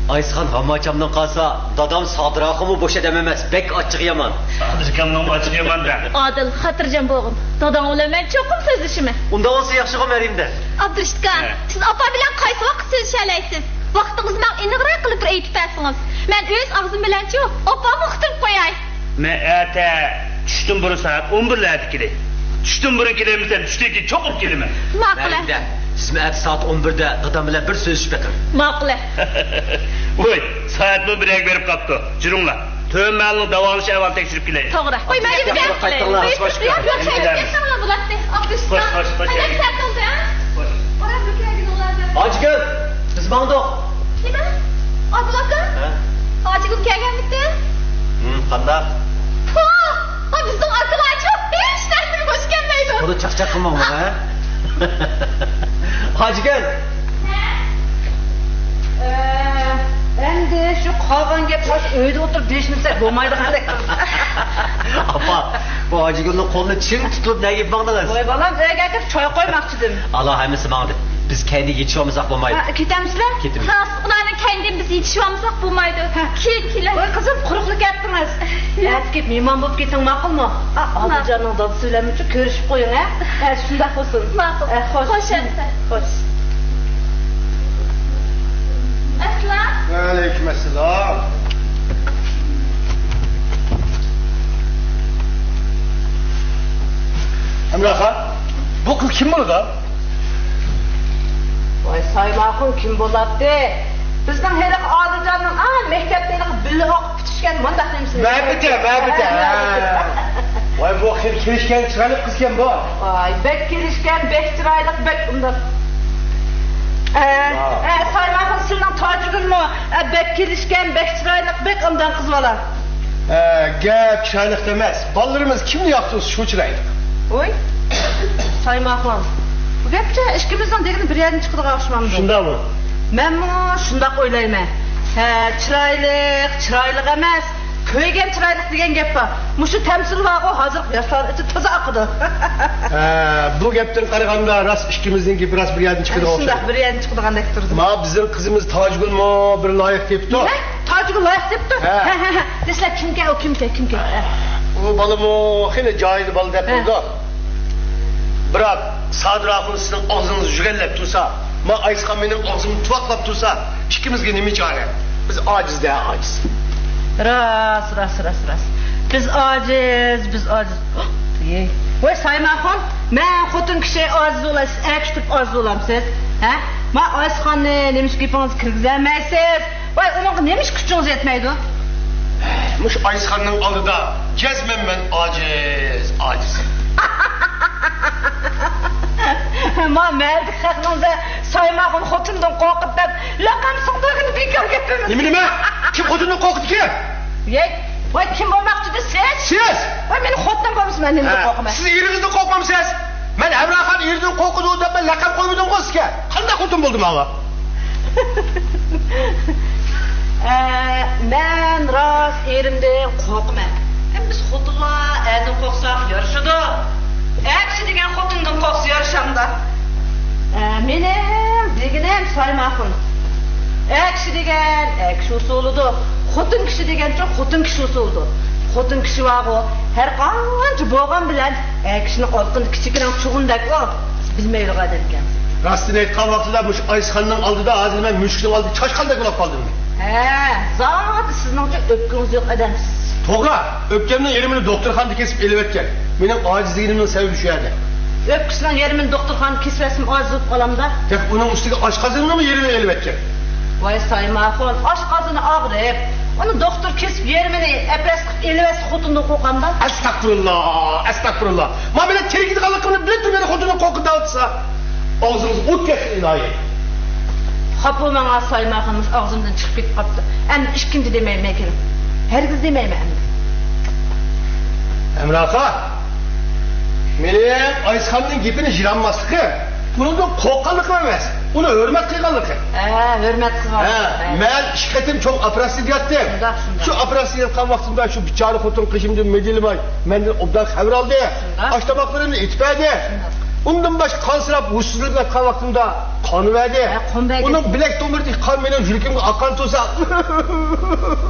ئايسىخان ھاماچامدىن قالسا، دادام سادىر ئاخۇنمۇ بوش ئادەم ئەمەس، بەك ئاچچىقى يامان. سادىر ئاكامنىڭمۇ ئاچچىقى يامان دە. ئادىل، خاتىرجەم بولغىن. داداڭ بىلەن مەن چوقۇم سۆزلىشىمەن. ئۇنداق بولسا ياخشىغۇ، مەريىم دە. ئابدۇرېشىت ئاكا، ھە. سىز ئاپام بىلەن قايسى ۋاقىت سۆزلىشەلەيسىز؟ ۋاقتىڭىزنى ماڭا ئېنىقراق قىلىپ بىر ئېيتىپ بەرسىڭىز. مەن ئۆز ئاغزىم بىلەنچۇ ئاپامغا ئۇقتۇرۇپ قوياي. مەن ئەتە چۈشتىن بۇرۇن سائەت ئون بىرلەردە كېلەي. چۈشتىن بۇرۇن كېلەلمىسەم، چۈشتىن كېيىن چوقۇم كېلىمەن. ماقۇل. مەيلى. سىزمۇ ئەتە سائەت ئون بىردە دادام بىلەن بىر سۆزلىشىپ بېقىڭ. ماقۇل. ۋوي، سائەتمۇ بىرگە بېرىپ قاپتۇ. جۈرۈڭلار. تۆۋەن مەھەللىنىڭ داۋالىنىش ئەھۋالىنى تەكشۈرۈپ كېلەي. توغرا. قوي، مەن يۈرۈپ كېلەي. قايتىڭلار، خوش كەلدىڭىز. كەتسەڭلار بولاتتى. ئابدۇرېشىت. خوش، خوش، خوش كەلدىڭىز. سەت بولدى، ھە؟ خوش. ئاجىگۈل، بىز ماڭدۇق. نېمە؟ ئادىل ئاكا؟ ھە؟ ئاجىگۈل كەلگەنمىتى؟ ھىم، قانداق؟ پۇ! ھا، بىزنىڭ ئاكىلارچۇ ھېچ نەرسىگە بوش كەلمەيدۇ. بۇنى چاقچاق قىلماڭ ماڭا، ھە؟ ئاجىگۈل! ھە؟ ئە، ئەمدى شۇ قالغان گەپنى ئۆيدە ئولتۇرۇپ دېيىشمىسەك بولمايدىغاندەك تۇرىدۇ. ئاپا، بۇ ئاجىگۈلنىڭ قولىنى چىڭ تۇتۇپ نەگە ئېلىپ ماڭدىڭىز؟ ۋاي بالام، ئۆيگە ئەكىرىپ چاي قويماقچىدىم. ئالا ھەممىسى ماڭدى. بىز كەينىدىن يېتىشىۋالمىساق بولمايدۇ. ھە، كېتەمسىلەر؟ كېتىمىز. ھە، ئۇلارنىڭ كەينىدىن بىز يېتىشىۋالمىساق بولمايدۇ. ھە. كېيىن كېلەي. ۋاي قىزىم، قۇرۇقلا كەتتىڭىز. ئەتە كېلىپ مېھمان بولۇپ كېتىڭ، ماقۇلمۇ؟ ئا، ماقۇل. ئادىلجاننىڭ دادىسى بىلەنمۇ كۆرۈشۈپ قويۇڭ، ھە؟ ھە، شۇنداق بولسۇن. ماقۇل. ھە، خوش. خوش ئەمىسە. خوش. ئەسسالام. ۋەئەلەيكۇم ئەسسالام. ھەمراخان، بۇ قىز كىم بولىدۇ؟ ۋاي، سايماخۇن كىم بولاتتى؟ بىزنىڭ ھېلىقى ئادىلجاننىڭ، ئا، مەكتەپتە ھېلىقى بىللە ئوقۇپ پۈتۈشكەن مۇنداق نېمىسى. مەبىدە، مەبىدە. ھە، مەبىدە. ھە. ۋاي، بۇ خېلى كېلىشكەن، چىرايلىق قىزكەن بۇ. ۋاي، بەك كېلىشكەن، بەك چىرايلىق، بەك ئۇنداق. ئە، ۋاي. ئە، سايماخۇن سىلىنىڭ تاجىگۈلمۇ، ئە، بەك كېلىشكەن، بەك چىرايلىق، بەك ئوبدان قىز بالا. ئە، گەپ چىرايلىقتا ئەمەس. بالىلىرىمىز كىمنى ياقتۇرسا شۇ چىرايلىق. ۋوي، سايماخۇن. بۇ گەپچە ئىككىمىزنىڭ دېگىنى بىر يەردىن چىقىدىغان ئوخشىمامدۇ؟ شۇنداقمۇ؟ مەنمۇ شۇنداق ئويلايمەن. ھە، چىرايلىق، چىرايلىق ئەمەس. كۆيگەن چىرايلىق دېگەن گەپ بار. مۇشۇ تەمسىل بارغۇ، ھازىرقى ياشلار ئىچى تازا ئاقىدۇ. ھە، بۇ گەپتىن قارىغاندا راست ئىككىمىزنىڭ گېپى راست بىر يەردىن چىقىدىغان ئوخشايدۇ. شۇنداق بىر يەردىن چىقىدىغاندەك تۇرىدۇ. ما بىزنىڭ قىزىمىز تاجىگۈلمۇ بىر لايىق تېپىپتۇ. نېمە؟ تاجىگۈل لايىق تېپىپتۇ؟ ھە. ھە، ھە، ھە. دېسىلە كىمكەن ئۇ، كىمكەن، كىمكەن؟ ھە. ئۇ بالىمۇ خېلى جاھىل بالا دەپ ھە. تۇرىدۇ. بىراق سادىر ئاخۇن سىزنىڭ ئاغزىڭىزنى يۈگەنلەپ تۇرسا، ما ئايسىخان مېنىڭ ئاغزىمنى تۇۋاقلاپ تۇرسا، ئىككىمىزگە نېمە چارە؟ بىز ئاجىز-دە، ئاجىز. راست، راست، راست، راست. بىز ئاجىز، بىز ئاجىز. ۋاي سايماخۇن، مەن خوتۇن كىشى ئاجىز بولاي، سىز ئەر كىشى تۇرۇپ ئاجىز بولامسىز؟ ھە؟ ما ئايسىخاننى نېمىشقا گېپىڭىزگە كىرگۈزەلمەيسىز؟ ۋاي، ئۇنىڭغا نېمىشقا كۈچىڭىز يەتمەيدۇ؟ مۇشۇ ئايسىخاننىڭ ئالدىدا جەزمەن مەن ئاجىز، ئاجىز. ما مەھەللىدىكى خەقنىڭ سايماخۇن خوتۇندىن قورقىدۇ دەپ لەقەم سۇندۇرغىنى بىكار گەپ ئەمەس. نېمە، نېمە؟ كىم خوتۇندىن قورقىدىكەن؟ ۋاي، ۋاي، كىم بولماقچىدى سىز؟ سىز! ۋاي، مېنىڭ خوتۇنۇم بولمىسا مەن نېمىدىن قورقىمەن؟ سىز ئېرىڭىزدىن قورقمامسىز؟ مەن ھەمراخان ئېرىدىن قورقىدۇ دەپ مەن لەقەم قويمىدىمغۇ سىزگە. قانداق خوتۇن بولدۇم ماڭا؟ ئە، مەن راست ئېرىمدىن قورقىمەن. ئەمما بىز خوتۇنلار ئەردىن قورقساق يارىشىدۇ. ئەر كىشى دېگەن خوتۇندىن قورقسا يارىشامدا؟ ئە، مېنىڭ دېگىنىم سايماخۇن. ئەر كىشى دېگەن ئەر كىشى ئۇسۇلىدۇ. خوتۇن كىشى دېگەنچۇ خوتۇن كىشى ئۇسۇلىدۇ. خوتۇن كىشى بارغۇ، ھەر قانچە بولغان بىلەن ئەر كىشىنىڭ ئالدىدا كىچىككىنە چوغۇندەكلا بىلمەيدىغان ئادەمكەن. راستىنى ئېيتقان ۋاقتىدا مۇشۇ ئايسىخاننىڭ ئالدىدا ھازىر مەن مۈشۈكنىڭ ئالدىدا چاشقاندەك بولۇپ قالدىم. ھە، زادى سىزنىڭچە ئۆپكىڭىز يوق ئادەمسىز. توغرا، ئۆپكەمنىڭ يېرىمىنى دوختۇرخانىدا كېسىپ ئېلىۋەتكەن. مېنىڭ ئاجىز دېگىنىمنىڭ سەۋەبى شۇ يەردە. ئۆپكىسىنىڭ يېرىمىنى دوختۇرخانىدا كېسىۋەتسىمۇ ئاجىز بولۇپ قالامدا. تېخى ئۇنىڭ ئۈستىگە ئاشقازىنىنىمۇ يېرىمىنى ئېلىۋەتكەن. ۋاي سايماخۇن، ئاشقازىنى ئاغرىپ، ئۇنى دوختۇر كېسىپ يېرىمىنى ئەپرەس قىلىپ ئېلىۋەتسە خوتۇندىن قورقامدا. ئەستەغپۇرۇللا، ئەستەغپۇرۇللا. ما مەن تىرىك ئىدىغانلىقىمنى بىلىپ تۇرۇپ مېنى خوتۇندىن قورقۇت دەۋاتسا. ئاغزىڭىز ئوت كەتسۇن ئىلاھىي. خاپا بولماڭ سايماخۇن، ئاغزىمدىن چىقىپ كېتىپ قاپتۇ. ئەمدى ئىككىنچى دېمەيمەن كېلىڭ. ھەرگىز دېمەيمەن ئەمدى. ھەمراخان، مېنىڭ ئايسىخاننىڭ گېپىنى يىرانماسلىقى، ئۇنىڭدىن قورققانلىقىم ئەمەس، ئۇنى ھۆرمەت قىلغانلىقى. ھە، ھۆرمەت قىلغان. ھە، ھە. مەن ئىككى قېتىم چوڭ ئوپېراتسىيە ياتتىم. شۇنداق، شۇنداق. شۇ ئوپېراتسىيە ياتقان ۋاقتىمدا شۇ بىچارە خوتۇن قېشىمدىن مىدىرلىماي، مەندىن ئوبدان خەۋەر ئالدى. شۇنداق. ئاش تاماقلىرىمنى ئېتىپ بەردى. شۇنداق. ئۇندىن باشقا قانسىراپ، ھوشسىزلىنىپ ياتقان ۋاقتىمدا قانىۋەردى. ھە، قان بەردى. ئۇنىڭ بىلەك تومۇرىدىكى قان مېنىڭ يۈرىكىمگە ئاققان تۇرسا.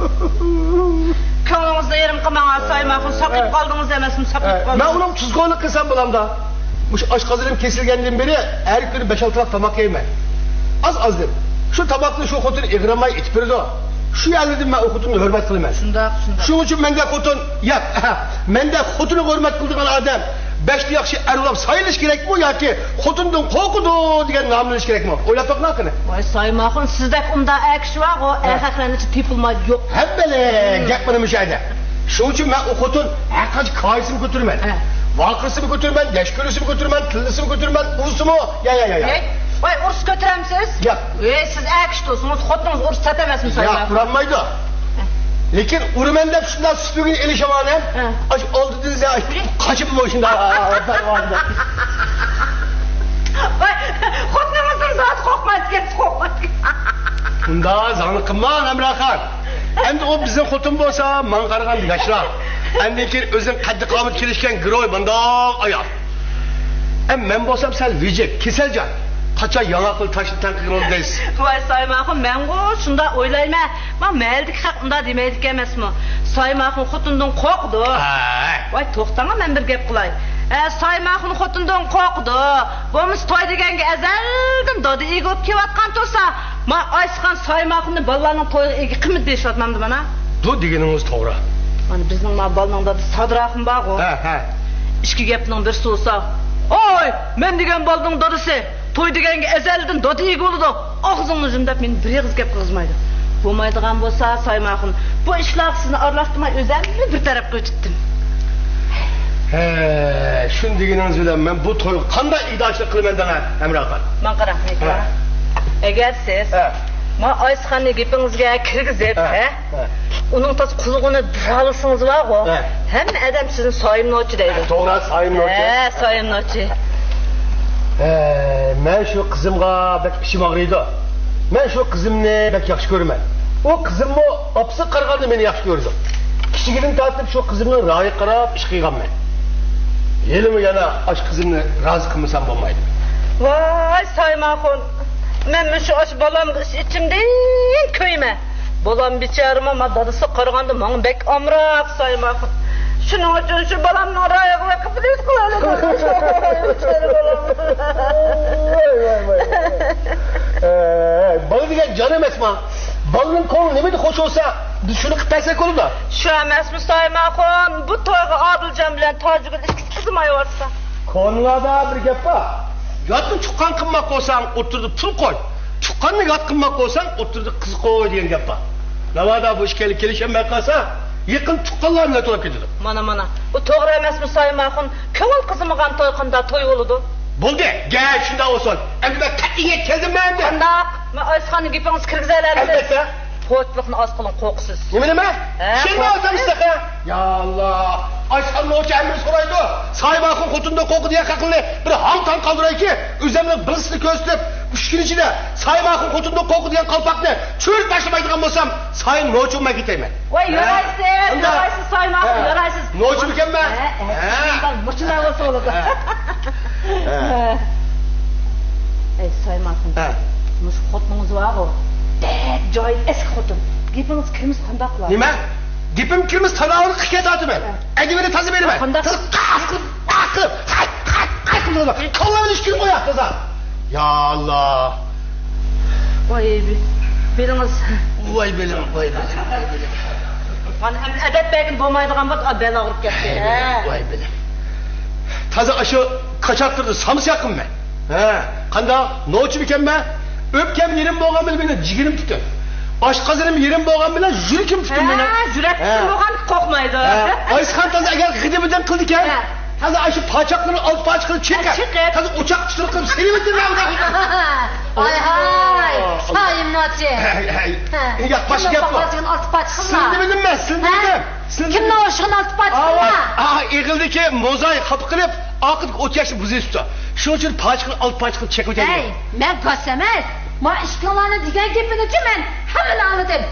كۆڭلىڭىزنى يېرىم قىلماڭ، سايماخۇن، ساقىيىپ قالدىڭىز ئەمەسمۇ، ساقىيىپ قالدىڭىز. مەن ئۇنىڭ تۇزكورلۇق قىلسام بولامدا؟ مۇشۇ ئاشقازىنىم كېسىلگەندىن بېرى ھەر كۈنى بەش-ئالتە تاق تاماق يەيمەن. ئاز-ئازدىن. شۇ تاماقنى شۇ خوتۇن ئېغىرماي ئېتىپ بېرىدۇ. شۇ يەرلىدىن مەن ئۇ خوتۇننى ھۆرمەت قىلىمەن. شۇنداق، شۇنداق. شۇنىڭ ئۈچۈن مەندەك خوتۇن، ياق، مەندەك خوتۇننى ھۆرمەت قىلىدىغان ئادەم بەشتە ياخشى ئەر بولاپ سايلىنىش كېرەكمۇ ياكى خوتۇندىن قورقىدۇ دېگەن نامنى ئېلىش كېرەكمۇ؟ ئويلاپ بېقىڭ قېنى. ۋاي سايماخۇن، سىزدەك ئۇنداق ئەر كىشى بارغۇ، ھە، ئەرخەقلەرنىڭ ئىچىدە تېپىلمايدۇ، يوق. ھەممىنى گەپ مانا مۇشۇ يەردە. شۇنىڭ ئۈچۈن مەن ئۇ خوتۇن ھەر قانچە كايىسىمۇ كۆتۈرىمەن. ھە. ۋارقىرىسىمۇ كۆتۈرىمەن، دەشكۈلىسىمۇ كۆتۈرىمەن، تىللىسىمۇ كۆتۈرىمەن، ئۇرسىمۇ. يا، يا، يا، يا. ھەي، ۋاي، ئۇرۇس كۆتۈرەمسىز؟ ياق. ۋەي، سىز ئەر كىشى تۇرسىڭىز، خوتۇنىڭىز ئۇرۇس سات ئەمەسمۇ، ياق، سايماخۇن؟ ئۇرالمايدۇ. ھە. لېكىن ئۇرىمەن دەپ شۇنداق سۈپۈگىنى ئېلىشىۋالىمەن. ھە. ئاشۇ ئالدىدىن سەن قاچىممۇ شۇنداق. ۋاي، خوتۇنىڭىزدىن زادى قورقمايدىكەنسىز، قورقمايدىكەن. ئۇنداق زاڭلىق قىلماڭ، ھەمراخان. ئەمدى ئۇ بىزنىڭ خوتۇن بولسا، ماڭا قارىغاندا ياشراق. ئاندىن كېيىن ئۆزىنىڭ قەددى-قامىتى كېلىشكەن گىروي مانداق ئايال. ئەم، مەن بولسام سەل ۋىجىك، كېسەلجان. قاچان ياڭاق بىلەن تاشنى تەڭ قىلغىنى دەيسىز. ۋاي سايماخۇن، مەنغۇ شۇنداق ئويلايمەن. ما مەھەللىدىكى خەق ئۇنداق دېمەيدىكەن ئەمەسمۇ. سايماخۇن خوتۇندىن قورقىدۇ. ھەي. ۋاي توختاڭا، مەن بىر گەپ قىلاي. ئە، سايماخۇن خوتۇندىن قورقىدۇ. بولمىسا توي دېگەنگە ئەزەلدىن دادا ئىگە بولۇپ كېلىۋاتقان تۇرسا، ما ئايسىخان سايماخۇننى بالىلارنىڭ تويىغا ئىگە قىلمىدى دېيىشىۋاتمامدۇ مانا؟ بۇ دېگىنىڭىز توغرا. مانا بىزنىڭ ما بالىنىڭ دادىسى سادىراخۇن بارغۇ. ھە، ھە. ئىككى گەپنىڭ بىرسى بولسا، ئاي، مەن دېگەن بالىنىڭ دادىسى توي دېگەنگە ئەزەلدىن دادا ئىگە بولىدۇ. ئاغزىڭنى يۇم دەپ مېنى بىر ئېغىز گەپ قىلغۇزمايدۇ. بولمايدىغان بولسا سايماخۇن، بۇ ئىشلارغا سىزنى ئارىلاشتۇرماي ئۆزەملا بىر تەرەپ قىلىۋېتىتتىم. ھە، شۇنى دېگىنىڭىز بىلەن مەن بۇ تويغا قانداق ئىگىدارچىلىق قىلىمەن دەڭە، ھەمراخان؟ ماڭا قاراڭ، ھە. ئەگەر سىز، ھە، ما ئايسىخاننى گېپىڭىزگە كىرگۈزۈپ، ھە، ھە، ھە، ئۇنىڭ تاس قۇلىقىنى بۇرالىسىڭىز بارغۇ، ھە، ھەممە ئادەم سىزنى سايىم نوچى دەيدۇ. ھە، توغرا، سايىم نوچى. ھە، سايىم نوچى. ھە، مەن شۇ قىزىمغا بەك ئىچىم ئاغرىيدۇ. مەن شۇ قىزىمنى بەك ياخشى كۆرىمەن. ئۇ قىزىممۇ ئاپىسىغا قارىغاندا مېنى ياخشى كۆرىدۇ. كىچىكىدىن تارتىپ شۇ قىزىمنىڭ رايىغا قاراپ ئىش قىلغانمەن. ھېلىمۇ يەنە ئاشۇ قىزىمنى رازى قىلمىسام بولمايدۇ. ۋاي سايماخۇن، مەن مۇشۇ ئاشۇ بالامغا ئىچ-ئىچىمدىن كۆيىمەن. بالام بىچارىمۇ ما دادىسىغا قارىغاندا ماڭا بەك ئامراق سايماخۇن. شۇنىڭ ئۈچۈن شۇ بالامنىڭ رايىغا بېقىپ ئۈمىد قىلايلى. بىچارە بالام. ۋاي، ۋاي، ۋاي، ۋاي. ئەي، بالا دېگەن جان ئەمەسما؟ بالىنىڭ كۆڭلى نېمىدە خوش بولسا، بىز شۇنى قىلىپ بەرسەك بولىدۇ. شۇ ئەمەسمۇ سايماخۇن؟ بۇ تويغا ئادىلجان بىلەن تاجىگۈل ئىككىسى قىزىمايۋاتسا. كونىلاردا بىر گەپ بار. ياتنى تۇغقان قىلماق بولساڭ، ئوتتۇرىدا پۇل قوي. تۇغقاننى يات قىلماق بولساڭ، ئوتتۇرىدا قىز قوي دېگەن گەپ بار. ناۋادا بۇ ئىككىلى كېلىشەلمەي قالسا، يېقىن تۇغقانلار بىلەن تولا كېتىدۇ. مانا، مانا. بۇ توغرا ئەمەسمۇ سايماخۇن؟ كۆڭۈل قىزىمىغان توي قانداق توي بولىدۇ؟ بولدى، گەپ شۇنداق بولسۇن. ئەمدى مەن قەتئىيگە كەلدىم مەن ئەمدى. قانداق؟ مەن ئايسىخاننىڭ گېپىڭىزنى كىرگۈزەلەمسىز؟ ئەلۋەتتە. پوچىلىقنى ئاز قىلىڭ، قورقىسىز. نېمە، نېمە؟ ھە، شۇنداق قورقىسىز. ئايتامسىز تېخى؟ يا ئاللا، ئايسىخان نوچى ھەممىنى سورايدۇ. سايماخۇن خوتۇندىن قورقىدۇ دېگەن خەقنى بىر ھاڭ-تاڭ قالدۇرايكى، ئۆزۈمنىڭ بىلىسىنى كۆرسىتىپ، ئۈچ كۈن ئىچىدە سايماخۇن خوتۇندىن قورقىدۇ دېگەن قالپاقنى چۈشۈرۈپ تاشلىمايدىغان بولسام، سايىم نوچىمۇ مەن كېتەيمەن. ۋاي، ھە؟ يارايسىز، ئۇنداق يارايسىز، سايماخۇن، ھە، يارايسىز. نوچىمىكەنمەن؟ ھە، ھە، ھە. مۇشۇنداق بولسا بولىدۇ. ھە. ھە. ئەي، سايماخۇن. ھە. مۇشۇ خوتۇنىڭىز بارغۇ، بەك جاھىل، ئەسكى خوتۇن. گېپىڭىز كىرمىسە قانداق قىلار؟ نېمە؟ گېپىم كىرمىسە تالاۋۇرغا كېتىۋاتىمەن. ھە. ئەدىبىنى تازا بېرىمەن. قانداق؟ تازا قاس قىلىپ، قاس قىلىپ، قاس، قاس، قاس قىلىپ، كاللامنى ئىككىگە قوياق تازا. يا ئاللا. ۋاي، بېلىڭىز. ۋاي بېلىم، ۋاي بېلىم، ۋاي بېلىم. مانا ئەمدى ئەدەپ بەرگىلى بولمايدىغان بولدى، بەل ئاغرىپ كەتتى. ۋاي بېلىم، ھە، ۋاي بېلىم. تازا ئاشۇ كاچاتلىرىدا سامساقمەن. ھە، قانداق؟ نوچىمىكەنمەن؟ ئۆپكەم يېرىم بولغان بىلەن مېنىڭ جىگىرىم پۈتۈن. ئاشقازىنىم يېرىم بولغان بىلەن يۈرىكىم پۈتۈن مېنىڭ. ھە، يۈرەك پۈتۈن بولغان قورقمايدۇ. ھە. ئايسىخان تازا ئەگەر غىدىپىدىن قىلىدىكەن، ھە، تازا ئاشۇ پاچاقلىرىنى ئالتە پارچە قىلىپ چېقىپ، چېقىپ، تازا ئوچاق تۈتۈن قىلىپ سېلىۋېتىمەن. ۋاي ھاي، سايىم نوچى. ھەي، ھەي. ھە. ياق، باشقا گەپ بار. ئالتە پارچە قىلما. سىلىنى بىلدىم مەن، سىلىنى بىلدىم. كىمنىڭ ئوشۇقىنى ئالتە پارچە قىلما. ئا، ئېغىلدىكى موزاي خاپا قىلىپ، ئارقىدىكى ئوت ياشنى بۇزۇۋېتىپتۇ. شۇنىڭ ئۈچۈن پارچە قىلىپ، ئالتە پارچە قىلىپ چېقىۋېتەيلى. ھەي، مەن گاس ئەمەس. ما ئىككىڭلارنىڭ دېگەن گېپىنىچۇ مەن ھەممىنى ئاڭلىدىم.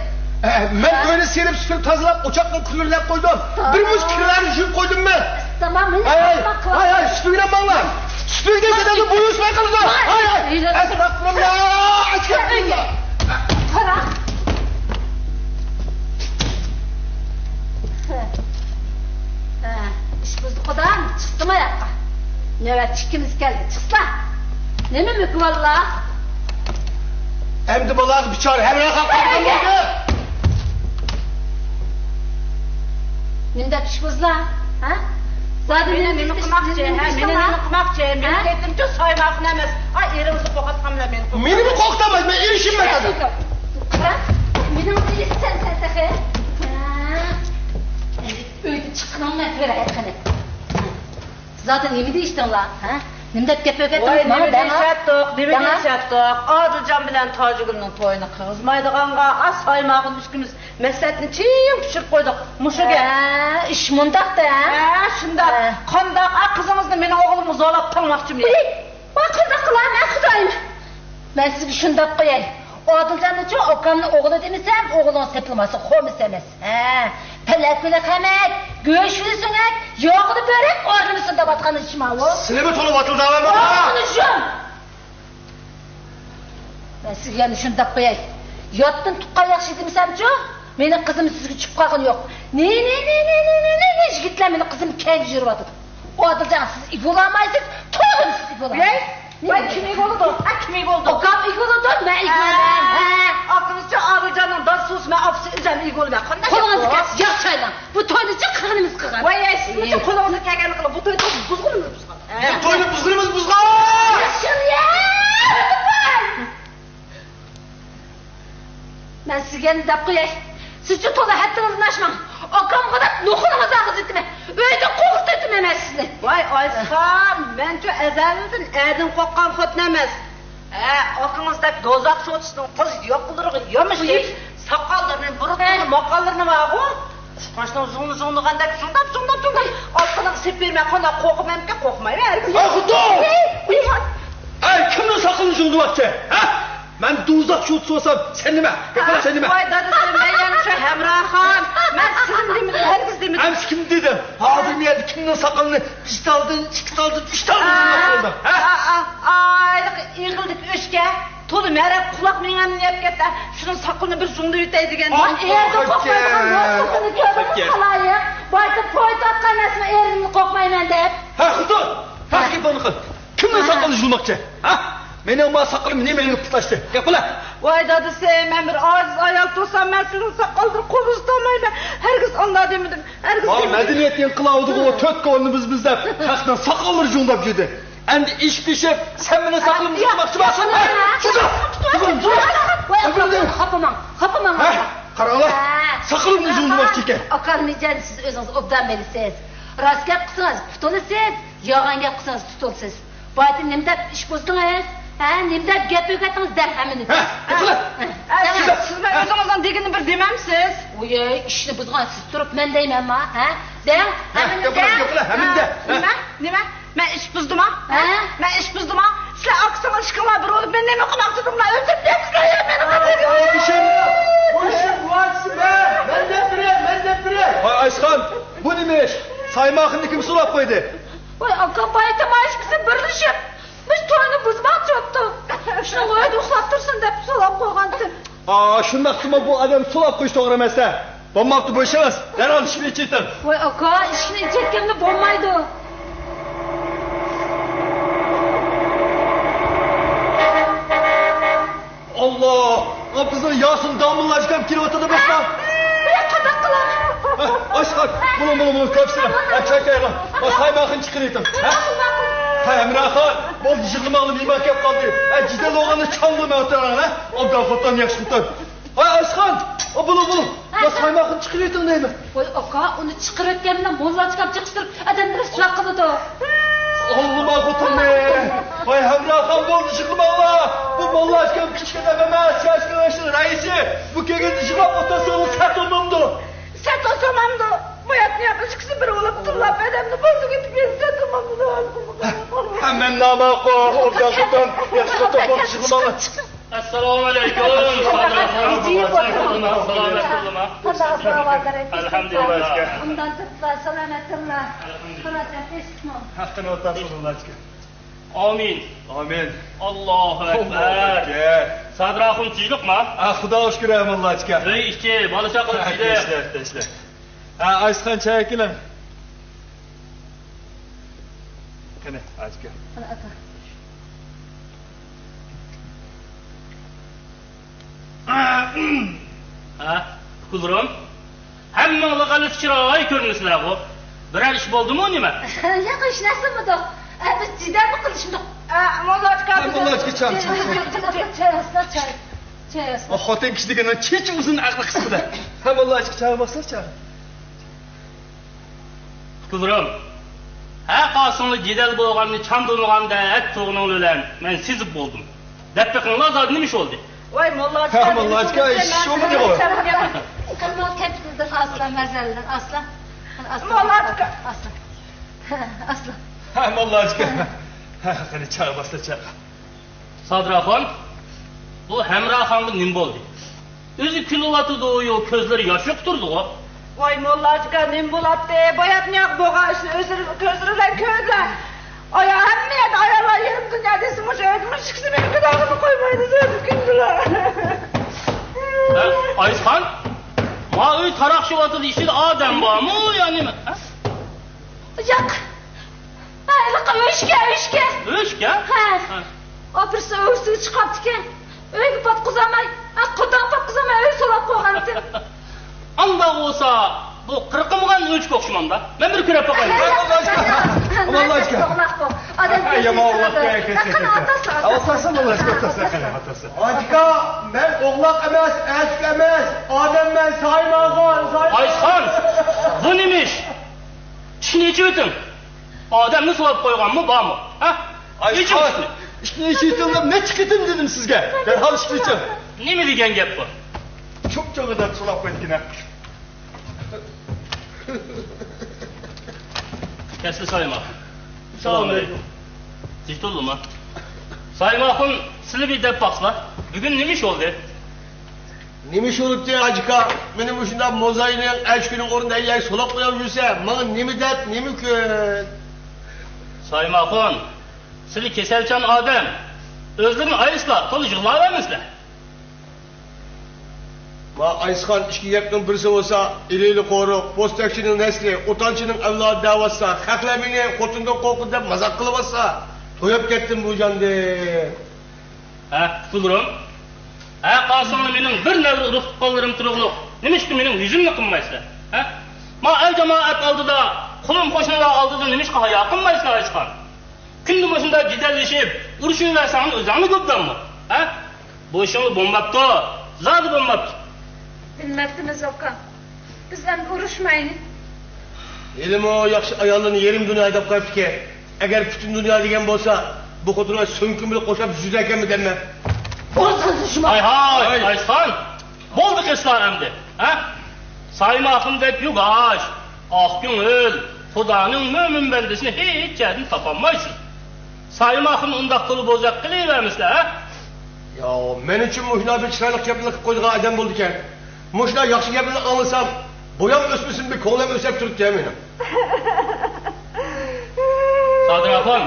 ئە، مەن ئۆينى سېلىپ، سۈپۈرۈپ، تازىلاپ، ئوچاقنى قۇيرۇلەپ قويدۇم. بىر مۇچ كىرلارنى يۇيۇپ قويدۇم مەن. تامام، ھەي، ھەي، ھەي، سۈپۈرگىنى ماڭلار. سۈپۈرگە كېتىدۇ، بۇيرۇشماي قالىدۇ. ھاي، ھاي، ئەستەغپۇرۇللا، ئەستەغپۇرۇللا. قارا. ھە، ئىش بۇزدى قۇدام، چىقسىما ياققا. نۆۋەت ئىككىمىز كەلدى، چىقسا. نېمە مۆكۈۋاللا؟ ئەمدى بالاغا بىچارە ھەمراھ خەلق قالغان بولدى. نېمە دەپ ئىش بۇزلا؟ ھە؟ زادى مېنى نېمە قىلماقچى؟ ھە، مېنى نېمە قىلماقچى؟ مېنى دېدىمچۇ، سايماقۇن ئەمەس. ئاي، ئېرىڭىزنى قورقۇتقان بىلەن مېنى قورقۇتقان. مېنىمۇ قورقۇتالمايسىز، مەن ئېرىشىمەن ھازىر. قارا، مېنىڭ ئېرىشسەن سەن تېخى. ھە. ئۆيدىن چىققىنىڭ مەن كۆرەي قېنى. زادى نېمە دېيىشتىڭلار، ھە؟ نېمە دەپ گەپ ئۆگەتتىڭىز ماڭا؟ دەڭا، نېمە دەيىشەتتۇق، نېمە دەيىشەتتۇق؟ ئادىلجان بىلەن تاجىگۈلنىڭ تويىنى قىلغۇزمايدىغانغا، ئا، سايماخۇن ئىككىمىز مەسلىھەتنى چىڭ پىشۇرۇپ قويدۇق. مۇشۇ گەپ. ھە، ئىش مۇنداقتا، ھە؟ ھە، شۇنداق. ھە. قانداق، ئا، قىزىڭىزنى مېنىڭ ئوغلۇمغا زورلاپ تاڭماقچىمۇ؟ ۋاي، قانداق قىلار مەن خۇدايىم؟ مەن سىزگە شۇنداق قوياي. ئادىلجاننىچۇ ئاكامنى ئوغلى دېمىسەم، ئوغلىنىڭ سېپىلماسى خومىسى ئەمەس. ھە، پەلەككۈلۈك خەمەك، گۆشلۈك سۆڭەك، ياغلىق بۆرەك ئورنىمىسۇن دەۋاتقان ئىشماۋۇ. سېنىمۇ تولا ۋاتىلداۋاتىدۇ. ئوغلىنى شۇ. مەن سىزگە يەنە شۇنداق قوياي. ياتتىن تۇغقان ياخشى دېمىسەمچۇ، مېنىڭ قىزىم سىزگە چۈشۈپ قالغىنى يوق. نى، نى، نى، يىگىتلەر مېنىڭ قىزىمنى كەينىگە يۈرۈۋاتىدۇ. ئادىلجان، سىز ئىگە بولالمايسىز، تولىمۇ سىز ئىگە بولالمايسىز. ۋەي، ۋەي، كىم ئىگە بولىدۇ؟ ھە، كىم ئىگە بولىدۇ؟ ئاكام ئىگە بولىدۇ، مەن ئىگە بولىمەن. ھە. ئاكىڭىزچۇ ئادىلجاننىڭ دادىسى بولسا، مەن ئاپىسى ئۆزۈم ئىگە بولىمەن. قانداق گەپ بۇ؟ قولىڭىزنى كەس، ياغ چايلاڭ. بۇ توينىچۇ قىلغىنىمىز قىلغان. ۋەي، سىزنىچۇ قولىڭىزغا كەلگەننى قىلىڭ. بۇ توينى بۇزغىنىمىز بۇزغان. ھە. بۇ توينى بۇزغىنىمىز بۇزغان. مەن سىزگە يەنە دەپ قوياي. سىزچۇ تولا ھەددىڭىزدىن ئاشماڭ. ئاكامغا دەپ نوخۇنىڭىزنى ئاغزىغا ئېتىمەن. ئۆيدىن قوغۇزدا ئېتىمەن مەن سىزنى. ۋاي ئايسىخان، مەنچۇ ئەزەلدىن ئەردىن قورققان خوتۇن ئەمەس. ھە، ئاكىڭىزدەك دوزاخ شوتىسىنىڭ تازا ياقىلىرىغا يامىشىپ، ساقاللىرىنى، بۇرۇتلىرىنى، ماقاللىرىنى بارغۇ. قوشنىڭ زۇڭ-زۇڭلىغاندەك زۇڭداپ، زۇڭداپ، زۇڭداپ. ئاتقىنىڭ سېپى بەرمەي قانداق قورقىمەنكى، قورقمايمەن ھەرگىز. ئاي، خوتۇن! ئەي، كىمنىڭ ساقىلىنى زۇڭدىۋاتچى؟ ھە؟ مەن دوزاخ شوتىسى بولسام، سەن نېمە؟ ياقلا، سەن نېمە؟ ۋاي دادىسى، مەن يەنە شۇ ھەمراخان. مەن سىزنى دېمىدىم، ھەرگىز دېمىدىم. ئەمسە كىم دېدى؟ ھازىر مەن يەردە كىمنىڭ ساقىلىنى بىر تالدىن، ئىككى تالدىن، ئۈچ تالدىن زۇڭداپ بولدۇم. ھە؟ ئا، ئا، ئا، ئېغىلدىكى ئۆچكە. تولا مەرەپ قۇلاق مېڭەمنى يەپ كەتتى. شۇنىڭ ساقىلىنى بىر زۇڭدىۋېتەي دېگەندىم. ئا، ئېرىدە قوقمايدىغان نوقۇلنى كۆردىڭىز خالايىق. بايىتىپ پويتاتقان ئەمەسمۇ ئېرىمنى قوقمايمەن دەپ. ھە، خوتۇن! ھە، گېپىڭنى قىل. كىمنىڭ ساقىلىنى يۇلماقچى؟ ھە؟ مېنىڭ ما ساقىلىم نېمە ئېلىپ تاشلاشتى؟ گەپ قىلە. ۋاي دادىسى، مەن بىر ئاجىز ئايال تۇرسام، مەن سىزنىڭ ساقاللىرىغا قول ئۇزىتالمايمەن. ھەرگىز ئانداق دېمىدىم. ھەرگىز دېمىدىم. مەدەنىيەت ئىنقىلابىدىغۇ تۆت كونىمىز بىز دەپ خەقنىڭ ساقاللىرى جۇڭداپ يۈردى. ئەمدى ئىش پىشىپ، سەن مېنىڭ ساقىلىمنى يۇلماقچىمۇ؟ ھە؟ شۇنداق. ۋاي، خاپىماڭ، خاپىماڭ. ھە؟ قاراڭلار، ساقىلىمنى يۇلماقچى ئىكەن. ئاكام نىجان، سىز ئۆزىڭىز ئوبدان بىلىسىز. راست گەپ قىلسىڭىز، قۇتۇلىسىز، يالغان گەپ قىلسىڭىز، تۇتۇلىسىز. بايىتىن نېمە دەپ ئىش بۇزدىڭىز؟ ھە؟ نېمە دەپ گەپ ئۆگەتتىڭىز دەپ ھەممىنى؟ ھە؟ سىز مەن ئۆزىڭىزنىڭ دېگىنىنى بىر دېمەمسىز؟ ۋوي، ئىشنى بۇزغان سىز تۇرۇپ مەن دەيمەنما؟ ھە؟ دەڭ، ھەممىنى دەڭ. نېمە؟ نېمە؟ مەن ئىش بۇزدىما؟ ھە؟ مەن ئىش بۇزدىما؟ سىلەر ئاكىسىڭىز ئىككىڭلار بىر بولۇپ مېنى نېمە قىلماقچىدىڭلار؟ ئۆلتۈرۈپ بېرىمسىلەر يا مېنى؟ بۇ ئىشىم، بۇ ئىشىم گۇۋاھچىسى مەن. مەن دەپ بېرەي، مەن دەپ بېرەي. ۋاي ئايسىخان، بۇ نېمە ئىش؟ سايماخىننى كىم سولاپ قويدى؟ ۋاي ئاكام، بايىتىم ئىككىسى بىرلىشىپ بىز توينى بۇزماقچى بوپتۇ. شۇنىڭغا ئۆيدە ئۇخلاپ تۇرسۇن دەپ سولاپ قويغانتىم. ئا، شۇنداقتىمۇ بۇ ئادەم سولاپ قويۇش توغرا ئەمەس-ھە. بولماپتۇ، بۇ ئىش ئەمەس. دەرھال ئىشىكنى ئېچىۋېتىڭ. ۋاي ئاكا، ئىشىكنى ئېچىۋەتكەندە بولمايدۇ. ئاللا! ئا، بىزنىڭ ياسىن داموللاچكام كېلىۋاتىدۇ، بەسمە! ۋاي، قانداق قىلىمەن؟ ھە، ئاشخان، بولۇڭ، بولۇڭ، بولۇڭ، كۆپسىلەڭ. ھە، چاي قايىرىڭ. ۋاي، سايماخىن چىقىرىۋېتىڭ. ھە؟ ھە، ھەمراخان، بولدى، يىغلىماڭلار، مېھمان كەپ قالدى. ھە، جىدەل بولغاندا چالدۇرماي ئولتۇرۇڭ، ھە؟ ئوبدان خوتۇن، ياخشى خوتۇن. ھاي ئاشخان، ئا، بولۇڭ، بولۇڭ. ھە، يا، سايماخىن چىقىرىۋېتىڭ دەيمەن. ۋاي ئاكا، ئۇنى چىقىرىۋەتكەن بىلەن موللاچكام چېقىشتۇرۇپ ئادەمنى رەسۋا قىلىدۇ. ئاڭلىما خوتۇننى. ۋاي ھەمراخان، بولدى، يىغلىماڭلار. بۇ موللاچكام كىچىك ئادەم ئەمەس، ياش كېڭەشنىڭ رەئىسى. بۇ كەلگەندە يىغلاپ ئولتۇرسىڭىز سەت بولمامدۇ؟ سەت بولسا بولمامدۇ؟ بۇ يەتنى ياقىشقىسى بىر بولۇپ تىللاپ ئادەمنى بولدى كېتىپ يۈرسە سەت بولمامدۇ؟ ھەممەم ناماقۇل، ئوبدان خوتۇن، ياخشى خوتۇن، بولدى، يىغلىماڭلار. ئەسسالامۇئەلەيكۇم. سالامەت بولدىما؟ ئەلھەمدۇلىللا. ئۇندان تۇرۇپلا، سالامەت تۇرلا. ئەلھەمدۇلىللا. قاراجان، تىنچلىقمۇ؟ ھەققىنى ئوتاپ سورۇڭلارچىكەن. ئامىن. ئامىن. ئاللاھۇ ئەكبەر. ئاللاھۇ ئەكبەر. سادىر ئاخۇن تىنچلىقما؟ ئا، خۇداغا شۈكۈر، ھە، موللا ئاكا. ئۆي ئىچى، بالا چاقىلار تىنچلىق؟ تىنچلىق، تىنچلىق. ھە، ئايسىخان، چاي ئەكىلىڭ. قېنى، ئاكا. قېنى، ئاكا. ھە، ئۇكىلىرىم؟ ھەممىڭلار غەلىتە چىراي كۆرۈنىسىلەرغۇ. بىرەر ئىش بولدىمۇ نېمە؟ ياق، ھېچ نەرسە بولمىدى. ئە، بىز جېدەلمۇ قىلىشمىدۇق. ئە، موللا ئاكا، ھە، موللا ئاكا، چاي، چاي، چاي، چاي، چاي، چاي، چاي، چاي، چاي، چاي. ئۇ خوتۇن كىشى دېگەن چېچى ئۇزۇن، ئەقلى قىسقىدە. ھە، موللا ئاكا، چاي باسسا، چاي. ئۇكىلىرىم، ھە قاسىڭلار جېدەل بولغاننى چاندۇرمىغاندەك تۇرغىنىڭلار بىلەن مەن سېزىپ بولدۇم. دەپ بېقىڭلار، زادى نېمە ئىش بولدى؟ ۋاي، موللا ئاكا، ھە، موللا ئاكا، ئىش بولمىدىغۇ. قىلماڭ، كەپتىدىن ئاسلا، مەزەلدىن ئاسلا. موللا ئاكا. ئاسلا. ئاسلا. ھە، موللا ئاكا. ھە، قېنى، چاغ باسلا، چاغ. سادىر ئاخۇن، بۇ ھەمراخانغا نېمە بولدى؟ ئۆزى كۈلۈۋاتىدۇ-يۇ، كۆزلىرى ياش ئېقىتىدۇغۇ. ۋاي، موللا ئاكا، نېمە بولاتتى؟ باياتنى ياق بولغان ئىشنى ئۆزلىرى، كۆزلىرى بىلەن كۆردىلە. ئايا، ھەممە يەردە ئاياللار يېرىم دۇنيا دېسە، مۇشۇ ئۆيدە مۇشۇ ئىككىسى مېنى كۈلەرمۇ قويمايدۇ، زۆردە كۈندىلا. ھە، ئايسىخان، ما ئۆي تاراقشىۋاتىدۇ، ئىچىدە ئادەم بارمۇ يا نېمە؟ ھە؟ ياق. ھېلىقى ئۆچكە، ئۆچكە. ئۆچكە؟ ھە. ھە. ئاپىرسا ئۆكسۈگە چىقىپتىكەن. ئۆيگە پاتقۇزالماي، ھە، قوتانغا پاتقۇزالماي ئۆي سولاپ قويغانتىم. ئانداق بولسا، بۇ قىرقىنغان ئۆچكە ئوخشىمامدا؟ مەن بىر كۆرۈپ باقايلى. ۋاللاھى ئاشكا. ۋاللاھى ئاشكا. ئوغلاق بۇ. ئادەم يامان ئوغلاق. قېنى، ئاتاسى، ئاتاسى. ئاتاسى، ۋاللاھى ئاشكا، ئاتاسى. قېنى، ئاتاسى. ئاكا، مەن ئوغلاق ئەمەس، ئەشىق ئەمەس، ئادەممەن، سايماخان، سايماخان. ئايسىخان، بۇ نېمە ئىش؟ ئىشىكنى ئېچىۋېتىڭ. ئادەمنى سولاپ قويغانمۇ بارمۇ؟ ھە؟ ئايسىخان، ئىشىكنى ئېچىۋېتىڭ دەپ نەچچە قېتىم دېدىم سىزگە. دەرھال ئىشىكنى ئېچىڭ. نېمە دېگەن گەپ بۇ؟ چوپچوڭ ئادەم سولاپ قويدىكەن ھە. كەچلى سايماخۇن. سالام ئەلەيكۇم. تىنچ تۇردۇڭما؟ سايماخۇن، سىلى بىر دەپ باقسىلا، بۈگۈن نېمە ئىش بولدى؟ نېمە ئىش بولۇپتۇ، ھاجىكا؟ مېنى مۇشۇنداق موزاينىڭ ئەشكىنىڭ ئورنىدا يەرگە سولاپ قويۇپ يۈرسە، ماڭا نېمە دەپ، نېمە كۈن؟ سايماخۇن، سىلى كېسەلچان ئادەم. ئۆزلىرىنى ئايرىسىلا، تولا يىغلاۋەرمىسىلە. ما ئايسىخان، ئىككى گەپنىڭ بىرسى بولسا، ئىلى-ئىلى قورۇق، پوستەكچىنىڭ نەسلى، ئوتانچىنىڭ ئەۋلادى دەۋاتسا، خەقلەر مېنى خوتۇندىن قورقىدۇ دەپ مازاق قىلىۋاتسا، تويۇپ كەتتىم بۇ جاندىن. ھە، ئۇكىلىرىم؟ ھە، قاسىڭلار، مېنىڭ بىر نەۋرە ئۇرۇق-تۇغقانلىرىم تۇرۇقلۇق. نېمىشقا مېنىڭ يۈزۈمنى قىلمايسىلەر؟ ھە؟ ما ئەل-جامائەت ئالدىدا، قولۇم-قوشنىلار ئالدىدا نېمىشقا ھايا قىلمايسىلەر، ئايسىخان؟ كۈندە مۇشۇنداق جېدەللىشىپ، ئۇرۇشۇۋەرسەڭ ئۆزۈڭنى گوبدانمۇ؟ ھە؟ بۇ ئىشىڭلار بولماپتۇ، زادى بولماپتۇ. بىلمەپتىمىز، ئاكا. بىز ئەمدى ئۇرۇشمايلى. ھېلىمۇ ياخشى ئاياللىرىنى يېرىم دۇنيا ھەيدەپ قويۇپتىكەن. ئەگەر پۈتۈن دۇنيا دېگەن بولسا، بۇ خوتۇنغا سۆڭىكىم بىلەن قوشاپ يۈزىدەكەنمۇ دەممەن. بولسۇن، شۇما. ھاي، ھاي، ئايسىخان! بولدى قىسلار ئەمدى، ھە؟ سايماخۇندەك يۇگاش، ئاق كۆڭۈل، خۇدانىڭ مۆمىن بەندىسىنى ھېچ يەردىن تاپالمايسىز. سايماخۇن ئۇنداق تولا بوزەك قىلىۋەرمىسىلە، ھە؟ ياۋ، مەن ئۈچۈن مۇشۇنداق بىر چىرايلىق گەپنى قىلىپ قويىدىغان ئادەم بولىدىكەن. مۇشۇنداق ياخشى گەپنى ئاڭلىسام، بويام ئۆسمىسىمۇ كۆڭلۈم ئۆسۈپ تۇرۇپتۇ مېنىڭ. سادىر ئاخۇن،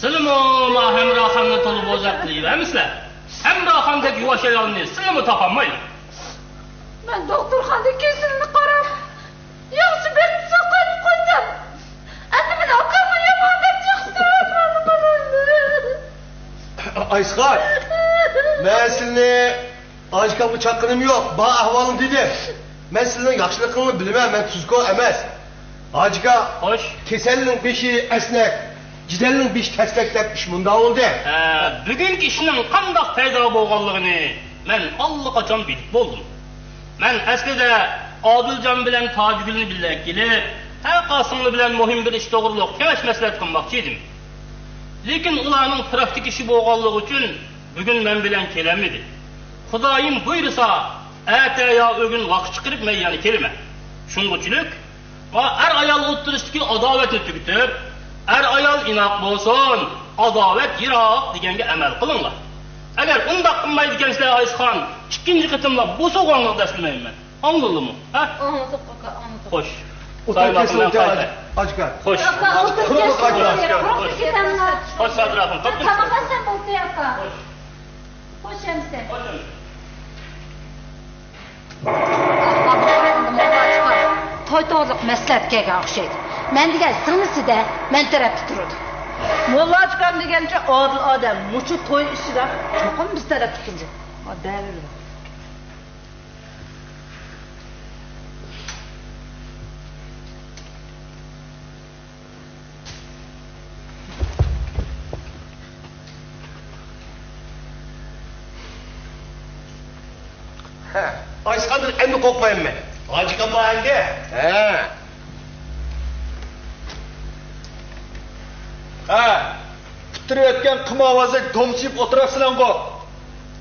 سىلىمۇ ما ھەمراخاننى تولا بوزەك قىلىۋەرمىسىلە. ھەمراخاندەك يۇۋاش ئايالنى سىلىمۇ تاپالمايلا. مەن دوختۇرخانىدا كېسىلىنى قاراپ، ياخشى بېقىپ ساقايتىپ قويدۇم. ئەمدى مېنى ئاكاممۇ يامان بەك ياخشى كۆرۈۋاتىدۇ. ئايسىخان، مەن سىلىنى ئاجىكامغا چاققىنىم يوق، بار ئەھۋالىڭنى دېدىم. مەن سىلىنىڭ ياخشىلىقىڭنى بىلىمەن، مەن تۇزكور ئەمەس. ھاجىكا، خوش. كېسەلنىڭ بېشى ئەسنەك، جېدەلنىڭ بېشى تەسلەك دەپ ئىش مۇنداق بولدى. ھە، بۈگۈنكى ئىشنىڭ قانداق پەيدا بولغانلىقىنى مەن ئاللىقاچان بىلىپ بولدۇم. مەن ئەسلىدە ئادىلجان بىلەن تاجىگۈلنى بىللە ئەكېلىپ، ھە، قاسىملى بىلەن مۇھىم بىر ئىش توغرۇلۇق كېڭەش مەسلىھەت قىلماقچى ئىدىم. لېكىن ئۇلارنىڭ پراكتىكا ئىشى بولغانلىقى ئۈچۈن بۈگۈن مەن بىلەن كېلەلمىدى. خۇدايىم بۇيرۇسا، ئەتە يا ئۆگۈن ۋاقىت چىقىرىپ مەن يەنە كېلىمەن. شۇنىڭغىچىلىك، ما ئەر-ئايال ئوتتۇرىسىدىكى ئاداۋەتنى تۈگىتىپ، ئەر-ئايال ئىناق بولسۇن، ئاداۋەت يىراق دېگەنگە ئەمەل قىلىڭلار. ئەگەر ئۇنداق قىلمايدىكەنسىلەر، ئايسىخان، ئىككىنچى قېتىملاپ بوسۇغاڭلىق دەسلىمەيمەن. ئاڭلىدىڭمۇ؟ ھە؟ ئاڭلىدۇق، ئاكا، ئاڭلىدۇق. خوش. ئوتتۇرا سايماقنى كېسىلدى، قايتاي. ئاجىكا. خوش. ئاكا، ئوتتۇرا كېسىلدى. قۇرۇق كېتەمدۇ؟ خوش، سادىر ئاخۇن، قاپتۇ. تاماق ئەسەم بولدى، ئاكا. خوش. خوش ئەمىسە. خوش ئەمىسە. ئاپا، بۇ قېتىمدا موللا چىقار. توي توغرىلىق مەسلىھەتكە كەلگەن ئوخشايدۇ. مەن دېگەن سىڭلىسىدە، مەن تەرەپتە تۇرىدۇ. موللا ئاكام دېگەنچە ئادىل ئادەم، مۇشۇ توي ئىشىدا چوقۇم بىز تەرەپتە تۇرىدۇ. دەۋېرىڭ. ھە، ئاشخانىدىن ئەمدى قوپمايمەن. ھاجىكام بار ئەمدى؟ ھە. ھە، پۈتتۈرۈۋەتكەن قىم ئاۋازدەك دومسىيىپ ئولتۇرۇپسىلەڭغۇ.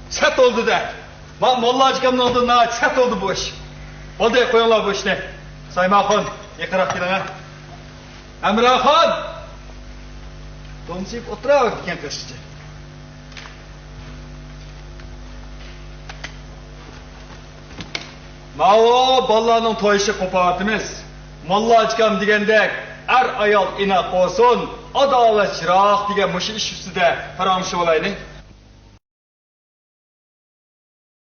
سەت بولدى-دە. ما موللا ھاجىكامنىڭ ئالدىدا ناھايىتى سەت بولدى بۇ ئىش. بولدى، قويۇڭلار بۇ ئىشنى. سايماخۇن، يېقىنراق كېلىڭە. ئەمراخان! دومسىيىپ ئولتۇراۋەردىكەن قىزچە. ماۋۇ بالىلارنىڭ توي ئىشى قوپارتىمىز. موللا ئاچكام دېگەندەك، ئەر-ئايال ئىناق بولسۇن، ئاداۋەت يىراق دېگەن مۇشۇ ئىش ئۈستىدە پاراڭلىشىۋالايلى.